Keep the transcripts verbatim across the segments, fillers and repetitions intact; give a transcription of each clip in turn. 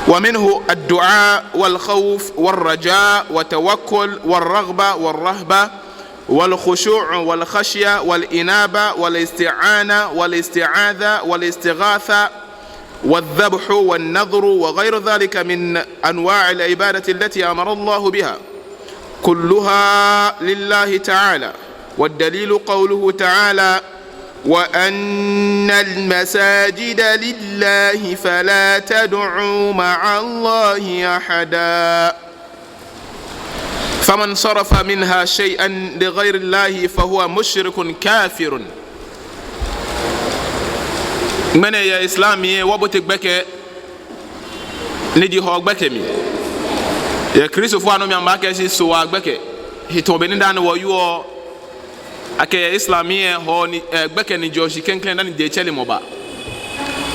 ومنه الدعاء والخوف والرجاء والتوكل والرغبة والرهبة والخشوع والخشية والإنابة والاستعانة والاستعاذة والاستغاثة والذبح والنذر وغير ذلك من أنواع العبادة التي أمر الله بها، كلها لله تعالى. والدليل قوله تعالى: "وأن المساجد لله فلا تدعوا مع الله أحدا، فمن صرف منها شيئا لغير الله فهو مشرك كافر." Ŋmɛnɛ yɛ Islam lɛ, wɔbote gbɛkɛ ni ji Hɔɔ gbɛkɛ mli. Yɛ Kristofoi anɔ mli amɛbaakɛɛ shi Sohaa gbɛkɛ. Shi tamɔ bɔ ni daa nɛɛ wɔyɔɔ akɛ yɛ Islam lɛ, Hɔɔ ni, eh, gbɛkɛ ni jɔɔ shi klɛŋklɛŋ dani jetsɛremɔ ba.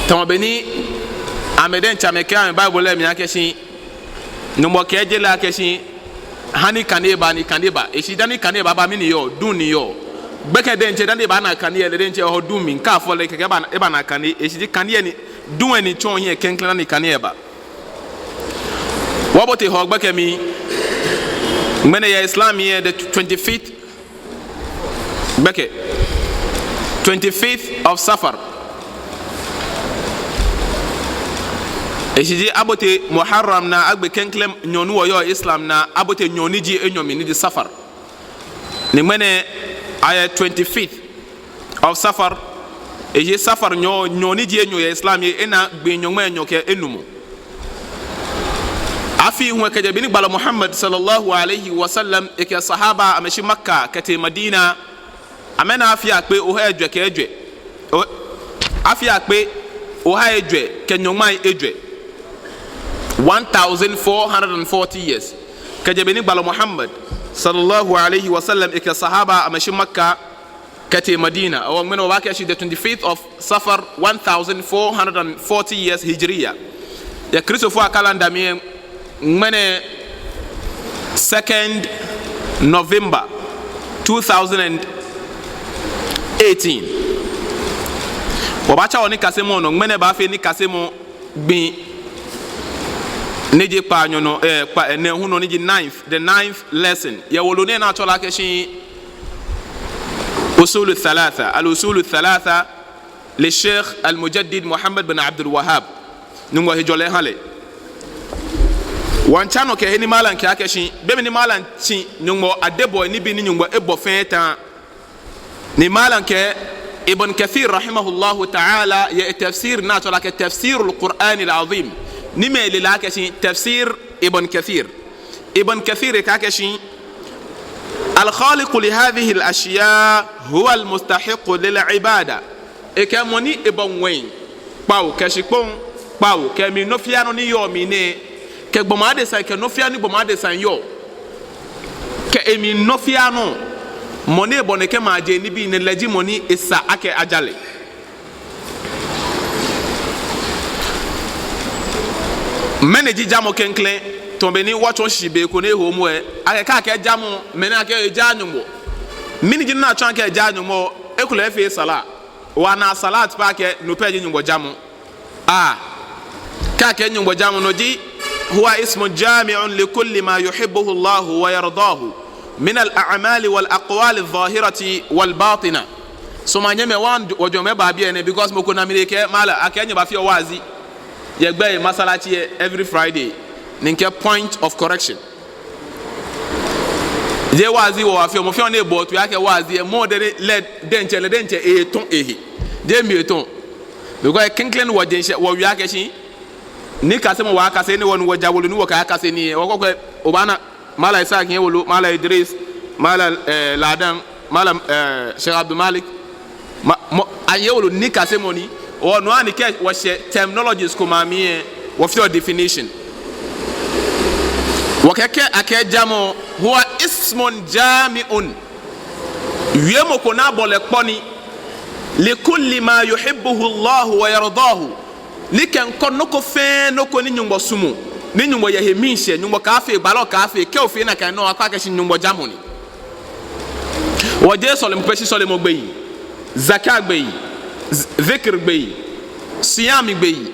Tamɔ bɔ ni amɛ diɛŋtsɛ amɛkɛɛ amɛ Bible lɛ mli akɛ shi Nyɔŋmɔ kɛɛ je lɛ akɛ shi, ha ni kane aba, ni kane ba. Eshi dani kane baaba, mɛni yɔɔ? Duŋ ni yɔɔ. Gbɛkɛ diɛŋtsɛ dani ebaana kane lɛ, lɛ diɛŋtsɛ ehɔ duŋ mli, kɛ afɔ lɛ kɛkɛ ebaana, ebaana kane. Eshi ji kane ni, duŋ ni tsɔɔ hiɛ klɛŋklɛŋ dani kane ba. Wɔbote Hɔɔ gbɛkɛ mli. Ŋmɛnɛ yɛ Islam lɛ, the twenty-fifth gbɛkɛ, twenty-fifth of Safar. Eshi ji abote Muharram naa, agbɛ klɛŋklɛŋ nyɔɔŋ ni wɔyɔɔ Islam naa, abote nyɔɔŋ ni ji enyɔ mli ni ji Safar. Ni ŋmɛnɛ ayɛ twenty-fifth of Safar. Eji Safar nyɔɔŋ, nyɔɔŋ ni ji enyɔ yɛ Islam lɛ, ena gbii nyɔŋmai enyɔ kɛ enumɔ. Afi hu lɛ kɛjɛ be ni gbalɔ Muhammad sallallahu alaihi wasallam ekɛ sahaba amɛshi Makka kɛtee Madina, amɛna afi akpe ohai ejwɛ kɛ ejwɛ. O, afi akpe ohai ejwɛ kɛ nyɔŋmai ejwɛ. One thousand four hundred and forty years. Kɛjɛ be ni gbalɔ Muhammad sallallahu alaihi wasallam ekɛ sahaba amɛshi Makka kɛtee Madina. Hewɔ ŋmɛnɛ wɔbaakɛɛ shi the twenty-fifth of Safar, one thousand four hundred and forty years Hijriya. Yɛ Kristofoi a calendar mli lɛ, ŋmɛnɛ second November two thousand and eighteen. Wɔbaatsa wɔnikasemɔ nɔ, ŋmɛnɛ baafee nikasemɔ gbi ni ji kpaanyɔ nɔ, eh, kpa, eh, nɛɛhu nɔ ni ji ninth, the ninth lesson. Yɛ wolo nɛɛ ni atsɛɔ lɛ akɛ shi Usulu Thalatha, Al-Usulu Thalatha li Sheikh Al-Mujaddid Muhammad bin Abdul Wahhab. Nyɔŋmɔ hejɔlɛ aha lɛ. Wɔmiitsa nɔ kɛ he ni Malam kɛɛ akɛ shi, be mli ni Malam tsi Nyɔŋmɔ adebɔɔ nibii ni Nyɔŋmɔ ebɔ fɛɛ ta. Ni Malam kɛɛ Ibn Kathir rahimahullahu ta'ala yɛ tafsir ni atsɛɔ lɛ akɛ Tafsirul Qur'anil Azim. Ni mɛi le lɛ akɛ shi Tafsir Ibn Kathir. Ibn Kathir kɛɛ akɛ shi, "Al-khaliqu li hadhihi al-ashya huwa al-mustahiqqu lil ibada." Ekɛɛ mɔ ni ebɔ ŋwɛi kpawo kɛ shikpɔŋ kpawo kɛ emli nɔ fɛɛ nɔ ni yɔɔ mli nɛɛ, kɛ gbɔmɔ adesa kɛ nɔ fɛɛ ni gbɔmɔ adesa yɔɔ, kɛ emli nɔ fɛɛ nɔ, mɔ ni ebɔ nɛkɛ maje nibii nɛɛ, lɛ ji mɔ ni esa akɛ aja lɛ. Mɛni ji jamɔ klɛŋklɛŋ? Tamɔ bɔ ni wɔtsɔ shi be ko ni eho momo lɛ, akɛɛ kɛ akɛɛ jamɔ, mɛni akɛɛ? Ejaaa Nyɔŋmɔ. Mɛni ji nɔ ni atsɔɔ akɛ ejaaa Nyɔŋmɔ? Ekolɛ efeee sala. Wɔnaa salat pɛ akɛ no pɛ ji Nyɔŋmɔ jamɔ. Ah. Kɛ akɛɛ Nyɔŋmɔ jamɔ, no ji, "Huwa ismun jami'un li kulli ma yuhibbuhu Allahu wa yardahu min al-a'mali wal aqwali adh-dhahirati wal batina." So, manyɛmɛi, wɔjwɛŋmɔ baa biɛ nɛɛ, because mɔ ko na mi ni ekɛɛ, "Malam, akɛɛ nyɛbafeɔ waazi yɛ gbɛi masalachi lɛ every Friday." Ni mikɛɛ point of correction. Jeee waazi wɔbafeɔ, mɔ fɛɛ mɔ ni ebɔ toi akɛ waazi lɛ, mɔ diɛŋtsɛ lɛ, lɛ diɛŋtsɛ etɔ̃ ehe. Jeee mi etɔ̃. Because klɛŋklɛŋ ni wɔje ŋshɛ, wɔwie akɛ shi nikasemɔ wɔkase ni wɔnu wɔja wolo ni wɔkase nii, wɔkɔkɔɛ obaana Malam Isaac yɛ wolo, Malam Idris, Malam, eh, Ladan, Malam, eh, Sheikh Abdul Malik. Ma, mɔ, ayɛ wolo nikasemɔ ni. Hewɔ no hewɔ ni kɛ wɔshɛ terminologies komɛi amli lɛ, wɔfeɔ definition. Wɔkɛɛ kɛ akɛɛ jamɔ, "Huwa ismun jami'un." Wiemɔ ko ni abɔ lɛ kpɔ ni, "li kulli ma yuhibbuhu Allahu wa yardahu." Ni kɛkɔ nɔ ko fɛɛ nɔ ko ni Nyɔŋmɔ sumɔɔ, ni Nyɔŋmɔ yɛ he miishɛɛ, Nyɔŋmɔ kaafee, gbalɔ kaafee, kɛ ofee nakai nɔ lɛ, akɛɔ akɛ shi Nyɔŋmɔ jamɔ ni. Hewɔ jeee sɔlemɔ pɛ, shi sɔlemɔ gbeyei, zaka gbeyei, z-, zikr gbeyei, siyam gbeyei,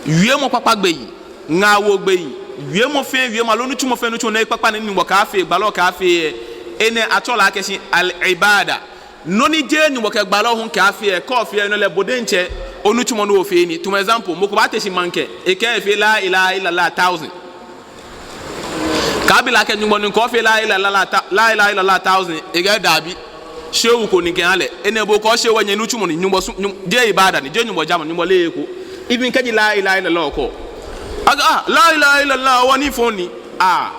Wiemɔ kpakpa gbeyei, ŋaawoo gbeyei, wiemɔ fɛɛ wiemɔ aloo nitsumɔ fɛɛ nitsumɔ ni ekpakpa ni Nyɔŋmɔ kɛɛ afee, gbalɔ kɛɛ afee lɛ, enɛ atsɛɔ lɛ akɛshi al-ibada. Nɔ ni jeee Nyɔŋmɔ kɛ gbalɔ hu kɛɛ afee lɛ, kɛ ofee lɛ, no lɛ bo diɛŋtsɛ onitsumɔ ni ofee ni. Tamɔ example, mɔ ko baate shi maŋkɛ, ekɛɛ efee la ilaha illallah thousand. Kɛ abi lɛ akɛ Nyɔŋmɔ ni okɛɛ ofee la ilaha illallah ta-, la ilaha illallah thousand, ekɛɛ dabi. Shehu ko ni kɛha lɛ. Enɛ bo kɛ shehu lɛ nyɛ nitsumɔ ni, Nyɔŋmɔ su-, Nyɔŋ-, jeee ibada ni, jeee Nyɔŋmɔ jamɔ, Nyɔŋmɔ leee eko. Even kɛji la ilaha illallah okɛɔ. Akɛɛ, ah, la ilaha illallah, wɔ ni fɔŋ ni. Ah,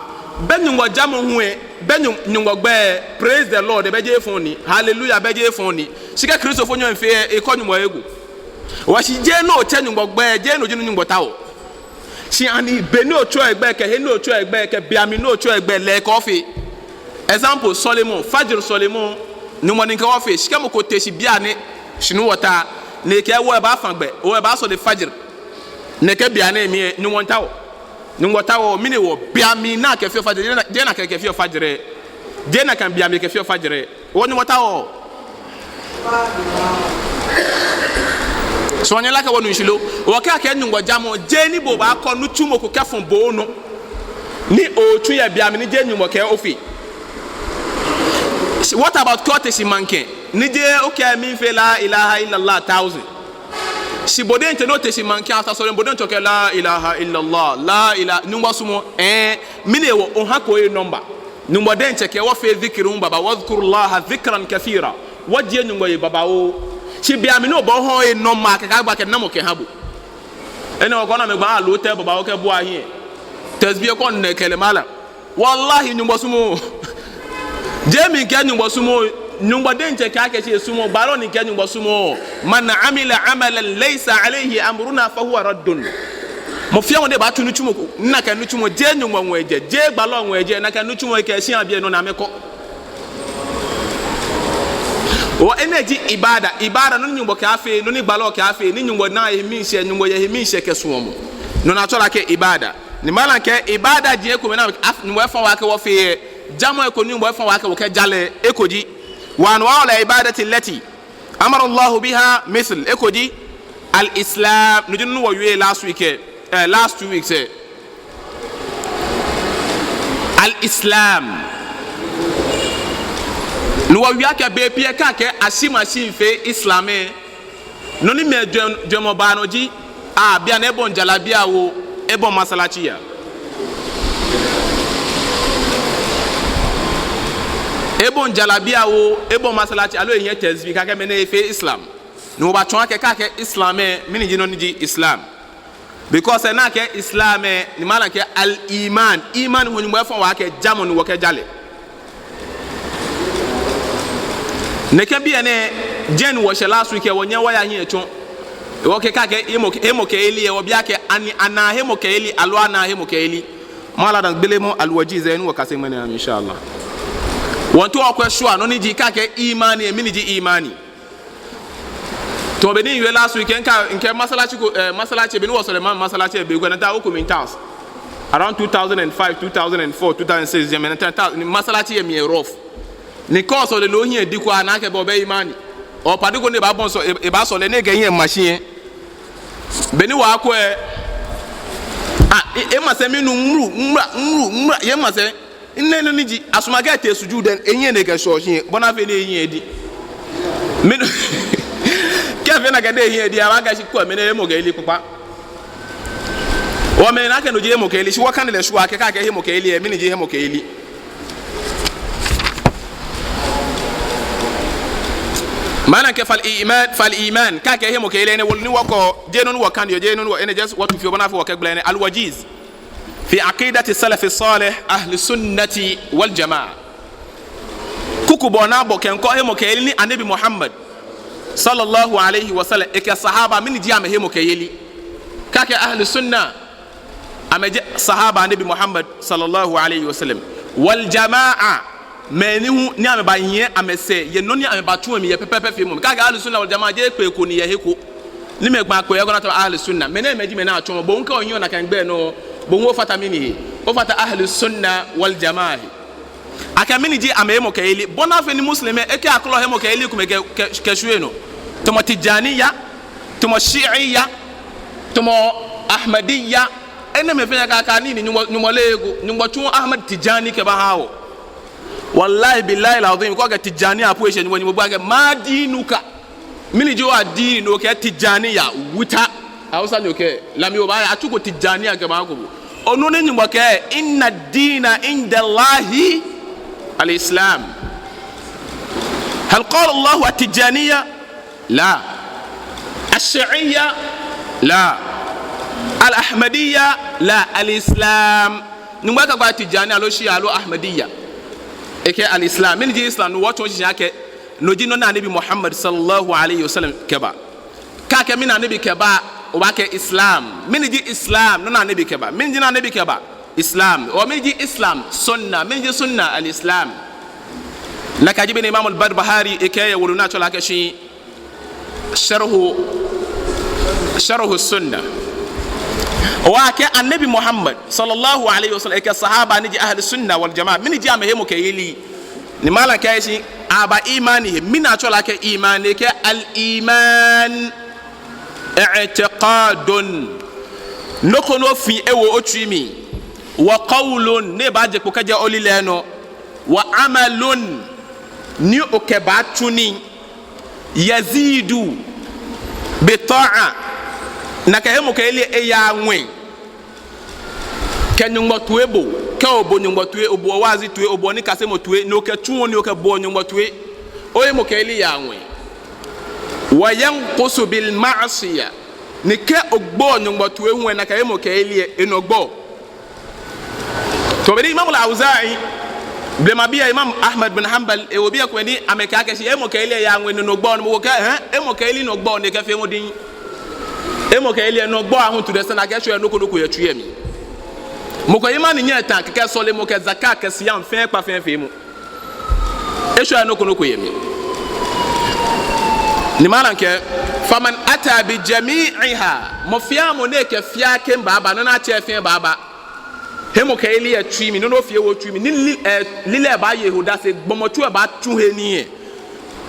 bɛ Nyɔŋmɔ jamɔ hu lɛ, bɛ Nyɔŋ-, Nyɔŋmɔ gbɛi, praise the Lord, bɛ jeee fɔŋ ni. Hallelujah, bɛ jeee fɔŋ ni. Shi kɛ Kristofonyo miifee lɛ, ekɔ Nyɔŋmɔ ego. Wɔshi jeee no otsɛ Nyɔŋmɔ gbɛi, jeee no ji nɔ ni Nyɔŋmɔ taoɔ. Shi ani be ni otsɛɔ egbɛi kɛ he ni otsɛɔ egbɛi kɛ beiaŋ ni otsɛɔ egbɛi lɛ ekɛɛ ofee. Example, sɔlemɔ, Fajr sɔlemɔ, Nyɔŋmɔ ni kɛɛ ofee, shi kɛ mɔ ko te shi bianɛ, shi ni wɔta, ni ekɛɛ ebaafã gbɛ, ebaasɔle Fajr. Nɛkɛ beiaŋ nɛɛ mli lɛ, Nyɔŋmɔ taoɔ. Nyɔŋmɔ taoɔ, mɛni hewɔ, beiaŋ ni akɛfeɔ Fajr, jeee na-, jeee nakai akɛfeɔ Fajr. Jeee nakai beiaŋ akɛfeɔ Fajr. Hewɔ Nyɔŋmɔ taoɔ. So wɔnyɛ lɛ akɛ wɔnu shishi lo? Wɔkɛɛ akɛ Nyɔŋmɔ jamɔ, jeee ni bo obaakɔ nitsumɔ ko kɛfɔ̃ bo onɔ. Ni otsu yɛ beiaŋ mli ni jeee Nyɔŋmɔ kɛɛ ofee. Shi what about kɛ ote shi maŋkɛ? Ni jeee okɛɛ miifee la ilaha illallah thousand. Shi bo diɛŋtsɛ ni ote shi maŋkɛ after sɔlemɔ, bo diɛŋtsɛ okɛɛ la ilaha illallah, la ila-, Nyɔŋmɔ sumɔɔɔ, eh, mɛni hewɔ, ohako ehe number. Nyɔŋmɔ diɛŋtsɛ kɛɛ wɔfee dhikr hu babaoo, wadhkurullaha dhikran kathira. Wɔjie Nyɔŋmɔ yi babaoo. Shi beiaŋ mli ni obaaha ehe number kɛkɛ agba kɛ number kɛha bo. Enɛ hewɔ kɛ ona mɛi gbaa aloo tɛ babaoo kɛbua hiɛ. Tasbih kɛ ona kɛlɛ mala. Wallahi, Nyɔŋmɔ sumɔɔɔ. Jeee mi kɛɛ Nyɔŋmɔ sumɔɔɔ. Nyɔŋmɔ diɛŋtsɛ kɛɛ akɛshi esumɔɔɔ. Gbalɔ ni kɛɛ Nyɔŋmɔ sumɔɔɔ. Man amila amalan laysa alayhi amruna fahuwa raddun. Mɔ fɛɛ mɔ ni baatsu nitsumɔ ko, nakai nitsumɔ lɛ jeee Nyɔŋmɔ ŋɔɔ ejɛ, jeee gbalɔ ŋɔɔ ejɛ, nakai nitsumɔ lɛ kɛ shia biɛ nɔ ni amɛkɔ. Hewɔ enɛ ji ibada, ibada nɔ ni Nyɔŋmɔ kɛɛ afee, nɔ ni gbalɔ kɛɛ afee, ni Nyɔŋmɔ naa ehe miishɛɛ, Nyɔŋmɔ ye ehe miishɛɛ kɛ suɔmɔ. No ni atsɛɔ lɛ akɛ ibada. Ni malam kɛɛ ibada ji ekomɛi ni af-, Nyɔŋmɔ efã wɔ akɛ wɔfee lɛ, jamɔ eko ni Nyɔŋmɔ efã wɔ akɛ wɔkɛja lɛ, eko ji. Wa anwa'ul ibadati allati amara Allahu biha mithl, eko ji al-Islam, no ji nɔ ni wɔwie last week lɛ, eh, last two weeks lɛ. Al-Islam. Ni wɔwie akɛ bei pii lɛ kɛ akɛɛ ashi mashi miifee Islam lɛ, nɔ ni mɛi jwɛŋ-, jwɛŋmɔ baa nɔ ji, ah, bianɛ ebɔi jalabiya oo, ebɔi masalachi yaa. Ebɔi jalabiya oo, ebɔi masalachi, aloo ehiɛ tasbih, kɛ akɛɛ mɛnɛ efee Islam. Ni wɔbaatsɔɔ akɛ kɛ akɛɛ Islam lɛ, mɛni ji nɔ ni ji Islam. Because lɛ, ni akɛɛ Islam lɛ, ni malam kɛɛ al-iman. Iman hu Nyɔŋmɔ efã wɔ akɛ jamɔ ni wɔkɛja lɛ. Nɛkɛ biɛ nɛɛ, jɛi ni wɔshɛ last week lɛ, wɔnyɛɛɛ wɔya hiɛ tsɔ. Wɔkɛɛ kɛ akɛɛ hemɔ-, hemɔkɛyeli lɛ, wɔbi akɛ ani anaa hemɔkɛyeli, aloo anaaa hemɔkɛyeli. Malam Dangbelemɔ Al-Wajiz lɛ ni wɔkase ŋmɛnɛ, inshallah. Wɔmiitao wɔkwɛ shwɛ nɔ ni ji kɛ akɛɛ imani lɛ, mɛni ji imani. Tamɔ bɔ ni miwie last week, mikɛɛ, mikɛɛ masalachi ko, eh, masalachi, bɔ ni wɔsɔle maŋ masalachi lɛ, be ko ni ata oku mi tas. Around two thousand and five, two thousand and four, two thousand six, jɛmɛ ni ata tas, ni masalachi lɛ mli yɛ rough. Ni kɛ osɔle lɛ ohiɛ diŋ kwraa, ni akɛɛ bo obɛ imani. Opa diŋ ko ni ebaabɔi sɔ-, e-, ebaasɔle ni ekɛ ehiɛ ma shi lɛ. Bɔ ni wɔkwɛ lɛ, ah, e-, emasɛi minu ŋmru, ŋmra, ŋmru, ŋmra, emasɛi. Nɛɛ nɔ ni ji, asumɔɔ akɛ etee sujud lɛ, ehiɛ ni ekɛshɔ shi, bɔ ni afee ni ehiɛ adi. Mɛni, kɛ efee nakai ni ehiɛ adi, abaakɛɛ shi kwɛ, mɛnɛ hemɔkɛyeli kpakpa. Hewɔ mɛi ni akɛɛ no ji hemɔkɛyeli, shi wɔkane lɛ shwɛ akɛ kɛ akɛɛ hemɔkɛyeli lɛ, mɛni ji hemɔkɛyeli. Malam kɛɛ fal iman, fal iman, kɛ akɛɛ hemɔkɛyeli lɛ, enɛ wolo ni wɔkɔ, jeee nɔ ni wɔkaneɔ, jeee nɔ ni wɔ, enɛ just wɔtu fioo bɔ ni afee wɔkɛgbala enɛ, Al-Wajiz. Fi aqidati salafi salih ahli sunnati wal jamaa. Kuku bɔ ni abɔ kɛkɔ hemɔkɛyeli ni Anabi Muhammad sallallahu alayhi wa sallam, ekɛ sahaba, mɛni ji amɛhemɔkɛyeli. Kɛ akɛɛ ahli sunna, amɛji sahaba Anabi Muhammad sallallahu alayhi wa sallam. Wal jamaa, mɛi ni hu ni amɛbahiɛ amɛsɛɛ yɛ nɔ ni amɛbatsu amɛhe yɛ pɛpɛɛpɛ feemɔ mli. Kɛ akɛɛ ahli sunna wal jamaa, jeee kpee ko ni yɛ he ko. Ni mɛi gbaa kpee yɛ ko ni atsɛɔ amɛ ahli sunna. Mɛnɛɛmɛi ji mɛi ni atsɔɔ, bo hu kɛ ohiɛ ona kɛ gbɛ nɔ, bo hu ofata mɛni he? Ofata ahli sunna wal jamaa he. Akɛ mɛni ji amɛhemɔkɛyeli. Bɔ ni afee ni Muslim lɛ, ekɛ akɔlɔ hemɔkɛyeli komɛi kɛ, kɛ, kɛshwie nɔ. Tamɔ Tijaniya, tamɔ Shiiya, tamɔ Ahmadiyya, enɛɛmɛi fɛɛ nyɛkaka nii ni Nyɔŋmɔ, Nyɔŋmɔ le eko, Nyɔŋmɔ tsu Ahmad Tijani kɛbaha wɔ. Wallahi billahi al-azim, kɛ okɛɛ Tijani apue shi, Nyɔŋmɔ, Nyɔŋmɔ bi akɛ, "Ma dinuka?" Mɛni ji o-addini ni okɛɛ Tijaniya wuta? Hausa ni okɛɛ, lami oba ya, atsuko Tijaniya kɛbaha bo. Onu nɔ ni Nyɔŋmɔ kɛɛ, "Inna ad-dina inda Allahi al-Islam." Hal qala Allahu at-Tijaniya? La. Ash-Shi'iyya? La. Al-Ahmadiyya? La. Al-Islam. Nyɔŋmɔ kagba Tijani aloo Shia aloo Ahmadiyya. Ekɛɛ al-Islam. Mɛni ji Islam? No wɔtsɔɔ shishi akɛ no ji nɔ ni Anabi Muhammad sallallahu alaihi wasallam kɛba. Kɛ akɛɛ mɛni Anabi kɛba, obaakɛɛ Islam. Mɛni ji Islam? Nɔ ni Anabi kɛba. Mɛni ji nɔ ni Anabi kɛba? Islam. Hewɔ mɛni ji Islam? Sunna. Mɛni ji sunna? Al-Islam. Nakai ji bɔ ni Imam al-Barbahari ekɛɛ yɛ wolo ni atsɛɔ lɛ akɛshi Sharhu, Sharhu Sunna. Hewɔ akɛɛ Anabi Muhammad sallallahu alaihi wasallam, ekɛ sahaba ni ji Ahlu Sunna wal Jamaa, mɛni ji amɛhemɔkɛyeli? Ni malam kɛɛ shi, aba imani he, mɛni atsɛɔ lɛ akɛ imani? Ekɛɛ al-iman i'tiqadun, nɔ ko ni ofee ewo otsui mli, wa qawlun, ni baaje kpo kɛjɛ olilɛi nɔ, wa amalun, ni okɛbaatsu nii, yazidu bi ta'a, nakai hemɔkɛyeli lɛ eyaa ŋwɛi. Kɛ Nyɔŋmɔ toiboo, kɛ obo Nyɔŋmɔ toi, oboɔ waazi toi, oboɔ nikasemɔ toi, ni okɛtsuɔ nii okɛboɔ Nyɔŋmɔ toi, ohemɔkɛyeli yaa ŋwɛi. Wa yanqusu bil ma'siyah, ni kɛ ogboɔ Nyɔŋmɔ toi hu lɛ, nakai hemɔkɛyeli lɛ enɔ gbɔ. Tamɔ bɔ ni Imam al-Awza'i, blema bi lɛ Imam Ahmad bin Hanbal, ewo biɛ ko ni amɛkɛɛ akɛshi hemɔkɛyeli lɛ yaa ŋwɛi ni enɔ gbɔ, ni mɔ ko kɛɛ, hɛɛ, hemɔkɛyeli nɔ gbɔ ni ekɛfeemɔ diŋŋ. Hemɔkɛyeli lɛ enɔ gbɔ aahu to the extent akɛ eshwɛɛɛ nɔ ko nɔ ko yɛ tsui lɛ mli. Mɔ ko imani nyɛŋ etã kɛkɛ sɔlemɔ kɛ zaka kɛ siyam fɛɛ kpa fɛɛ feemɔ. Eshwɛɛɛ nɔ ko nɔ ko yɛ mli. Ni malam kɛɛ, faman ata bi jami'iha, mɔ fɛɛ mɔ ni ekɛ fɛɛ kɛ baaba, nɔ ni atsɛɔ fɛɛ baaba. Hemɔkɛyeli yɛ tsui mli, nɔ ni ofee ewo otsui mli, ni li-, eh, lilɛi baaye he odase, gbɔmɔtso lɛ baatsu he nii lɛ.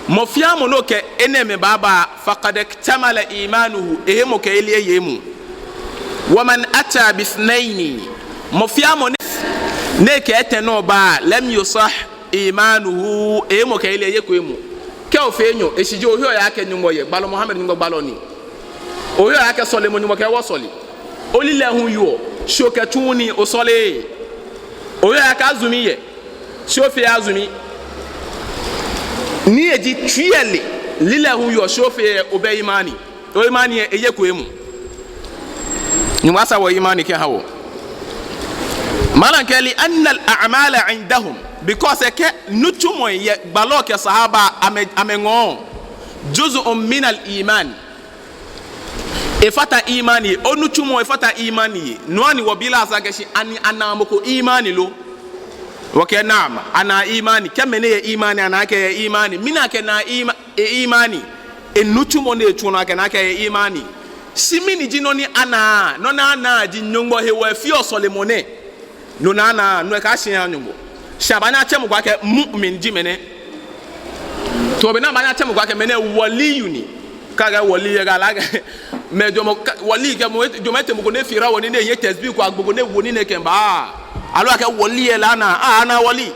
Mɔ fɛɛ mɔ ni okɛ enɛɛmɛi baaba, faqad iktamala imanuhu, ehemɔkɛyeli eye emuu. Wa man ata bi ithnayni, mɔ fɛɛ mɔ ni, ni ekɛ etɛ nɔ ba, lam yusah imanuhu, ehemɔkɛyeli lɛ eyeko emuu. Kɛ ofee enyɔ, eshi ji oheɔ oyeɔ akɛ Nyɔŋmɔ yɛ, gbalɔ Muhammad Nyɔŋmɔ gbalɔ ni. Oheɔ oyeɔ akɛ sɔlemɔ Nyɔŋmɔ kɛɛ wɔsɔle. Olilɛi hu yeɔ, shi okɛtsuuu nii, osɔleee. Oheɔ oyeɔ akɛ azumi yɛ, shi ofeee azumi. Ni eji tsui lɛ le, lilɛi hu yeɔ, shi ofeee, obɛ imani. O-imani lɛ eyeko emuu. Nyɔŋmɔ asa wɔ-imani kɛha wɔ. Malam kɛɛ li annal a'mala indahum, because ekɛɛ nitsumɔi yɛ gbalɔ kɛ sahaba amɛ, amɛŋɔɔ, juz'un minal iman. Efata imani, onitsumɔ efata imani. No hewɔ ni wɔbi lɛ asa akɛshi ani anaa mɔ ko imani lo? Wɔkɛɛ na'am, anaa imani. Kɛ mɛni yɛ imani, anaa akɛ eyɛ imani. Mɛni akɛnaa ima-, e-imani? Enitsumɔ ni etsuɔ nɔ akɛnaa akɛ eyɛ imani. Shi mɛni ji nɔ ni anaa? Nɔ ni anaa ji Nyɔŋmɔ hewɔ efeɔ sɔlemɔ nɛɛ. No ni anaa, no ekɛɛ shi eha Nyɔŋmɔ. Shi abaanyɛ atsɛ mɔ ko akɛ mu'min ji mɛnɛ. Tamɔ bɔ ni abaanyɛ atsɛ mɔ ko akɛ mɛnɛ waliyu ni. Kɛ akɛɛ wali lɛ, kɛ lɛ akɛ mɛɛ jɔɔmɔ, ka-, wali kɛ mɔ, jɔɔmɔ etee mɔ ko ni efee rawani ni eye tasbih ko agbo ko ni ewo nii nɛɛ kɛmiiba. Aloo akɛɛ wali lɛ lɛ anaa, aa, anaa wali.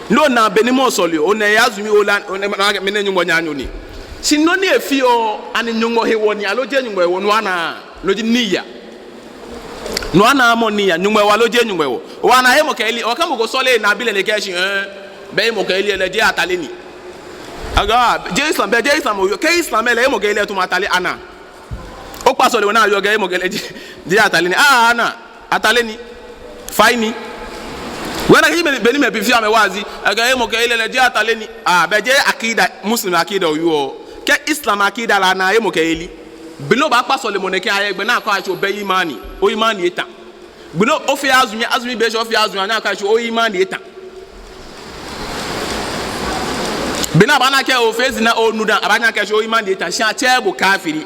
No ni beni mɔ sɔleɔ, ona eyeɔ azumi, ola, ona, ona akɛ mɛnɛ Nyɔŋmɔ naanyo ni. Shi nɔ ni efeɔ, ani Nyɔŋmɔ hewɔ ni, aloo jeee Nyɔŋmɔ hewɔ, no anaa, no ji niyya. No anaa mɔ niyya, Nyɔŋmɔ hewɔ aloo jeee Nyɔŋmɔ hewɔ. Hewɔ anaa hemɔkɛyeli, okɛ mɔ ko sɔleee ni abi lɛ ni ekɛɛ shi, eh, bɛ hemɔkɛyeli lɛ jeee atale ni. Akɛɛ, ah, jeee Islam, bɛ jeee Islam, okɛɛ Islam lɛ hemɔkɛyeli lɛ tamɔ atale, anaa. Okpa sɔlemɔ ni ayɔɔ akɛ hemɔkɛyeli jeee, jeee atale ni. Ah, anaa, atale ni. Fai ni. Wɛ na kɛ beni mɛi bii feɔ amɛ waazi, akɛɛ hemɔkɛyeli lɛ jeee atale ni. Ah, bɛ jeee akida, Muslim akida oyɔɔ. Kɛ Islam akida lɛ anaa hemɔkɛyeli. Be ni obaakpa sɔlemɔ nɛɛ kɛya, gbɛ ni akɛɔ akɛshi obɛ imani, o-imani etã. Be ni ofeɔ azumi, azumi be shi ofeɔ azumi, anyɛɔ akɛɔ akɛshi o-imani etã. Be ni abaana akɛ ofee zina, onu dãa, abaanyɛ akɛɔ akɛshi o-imani etã, shi atsɛɛɛ bo kafiri.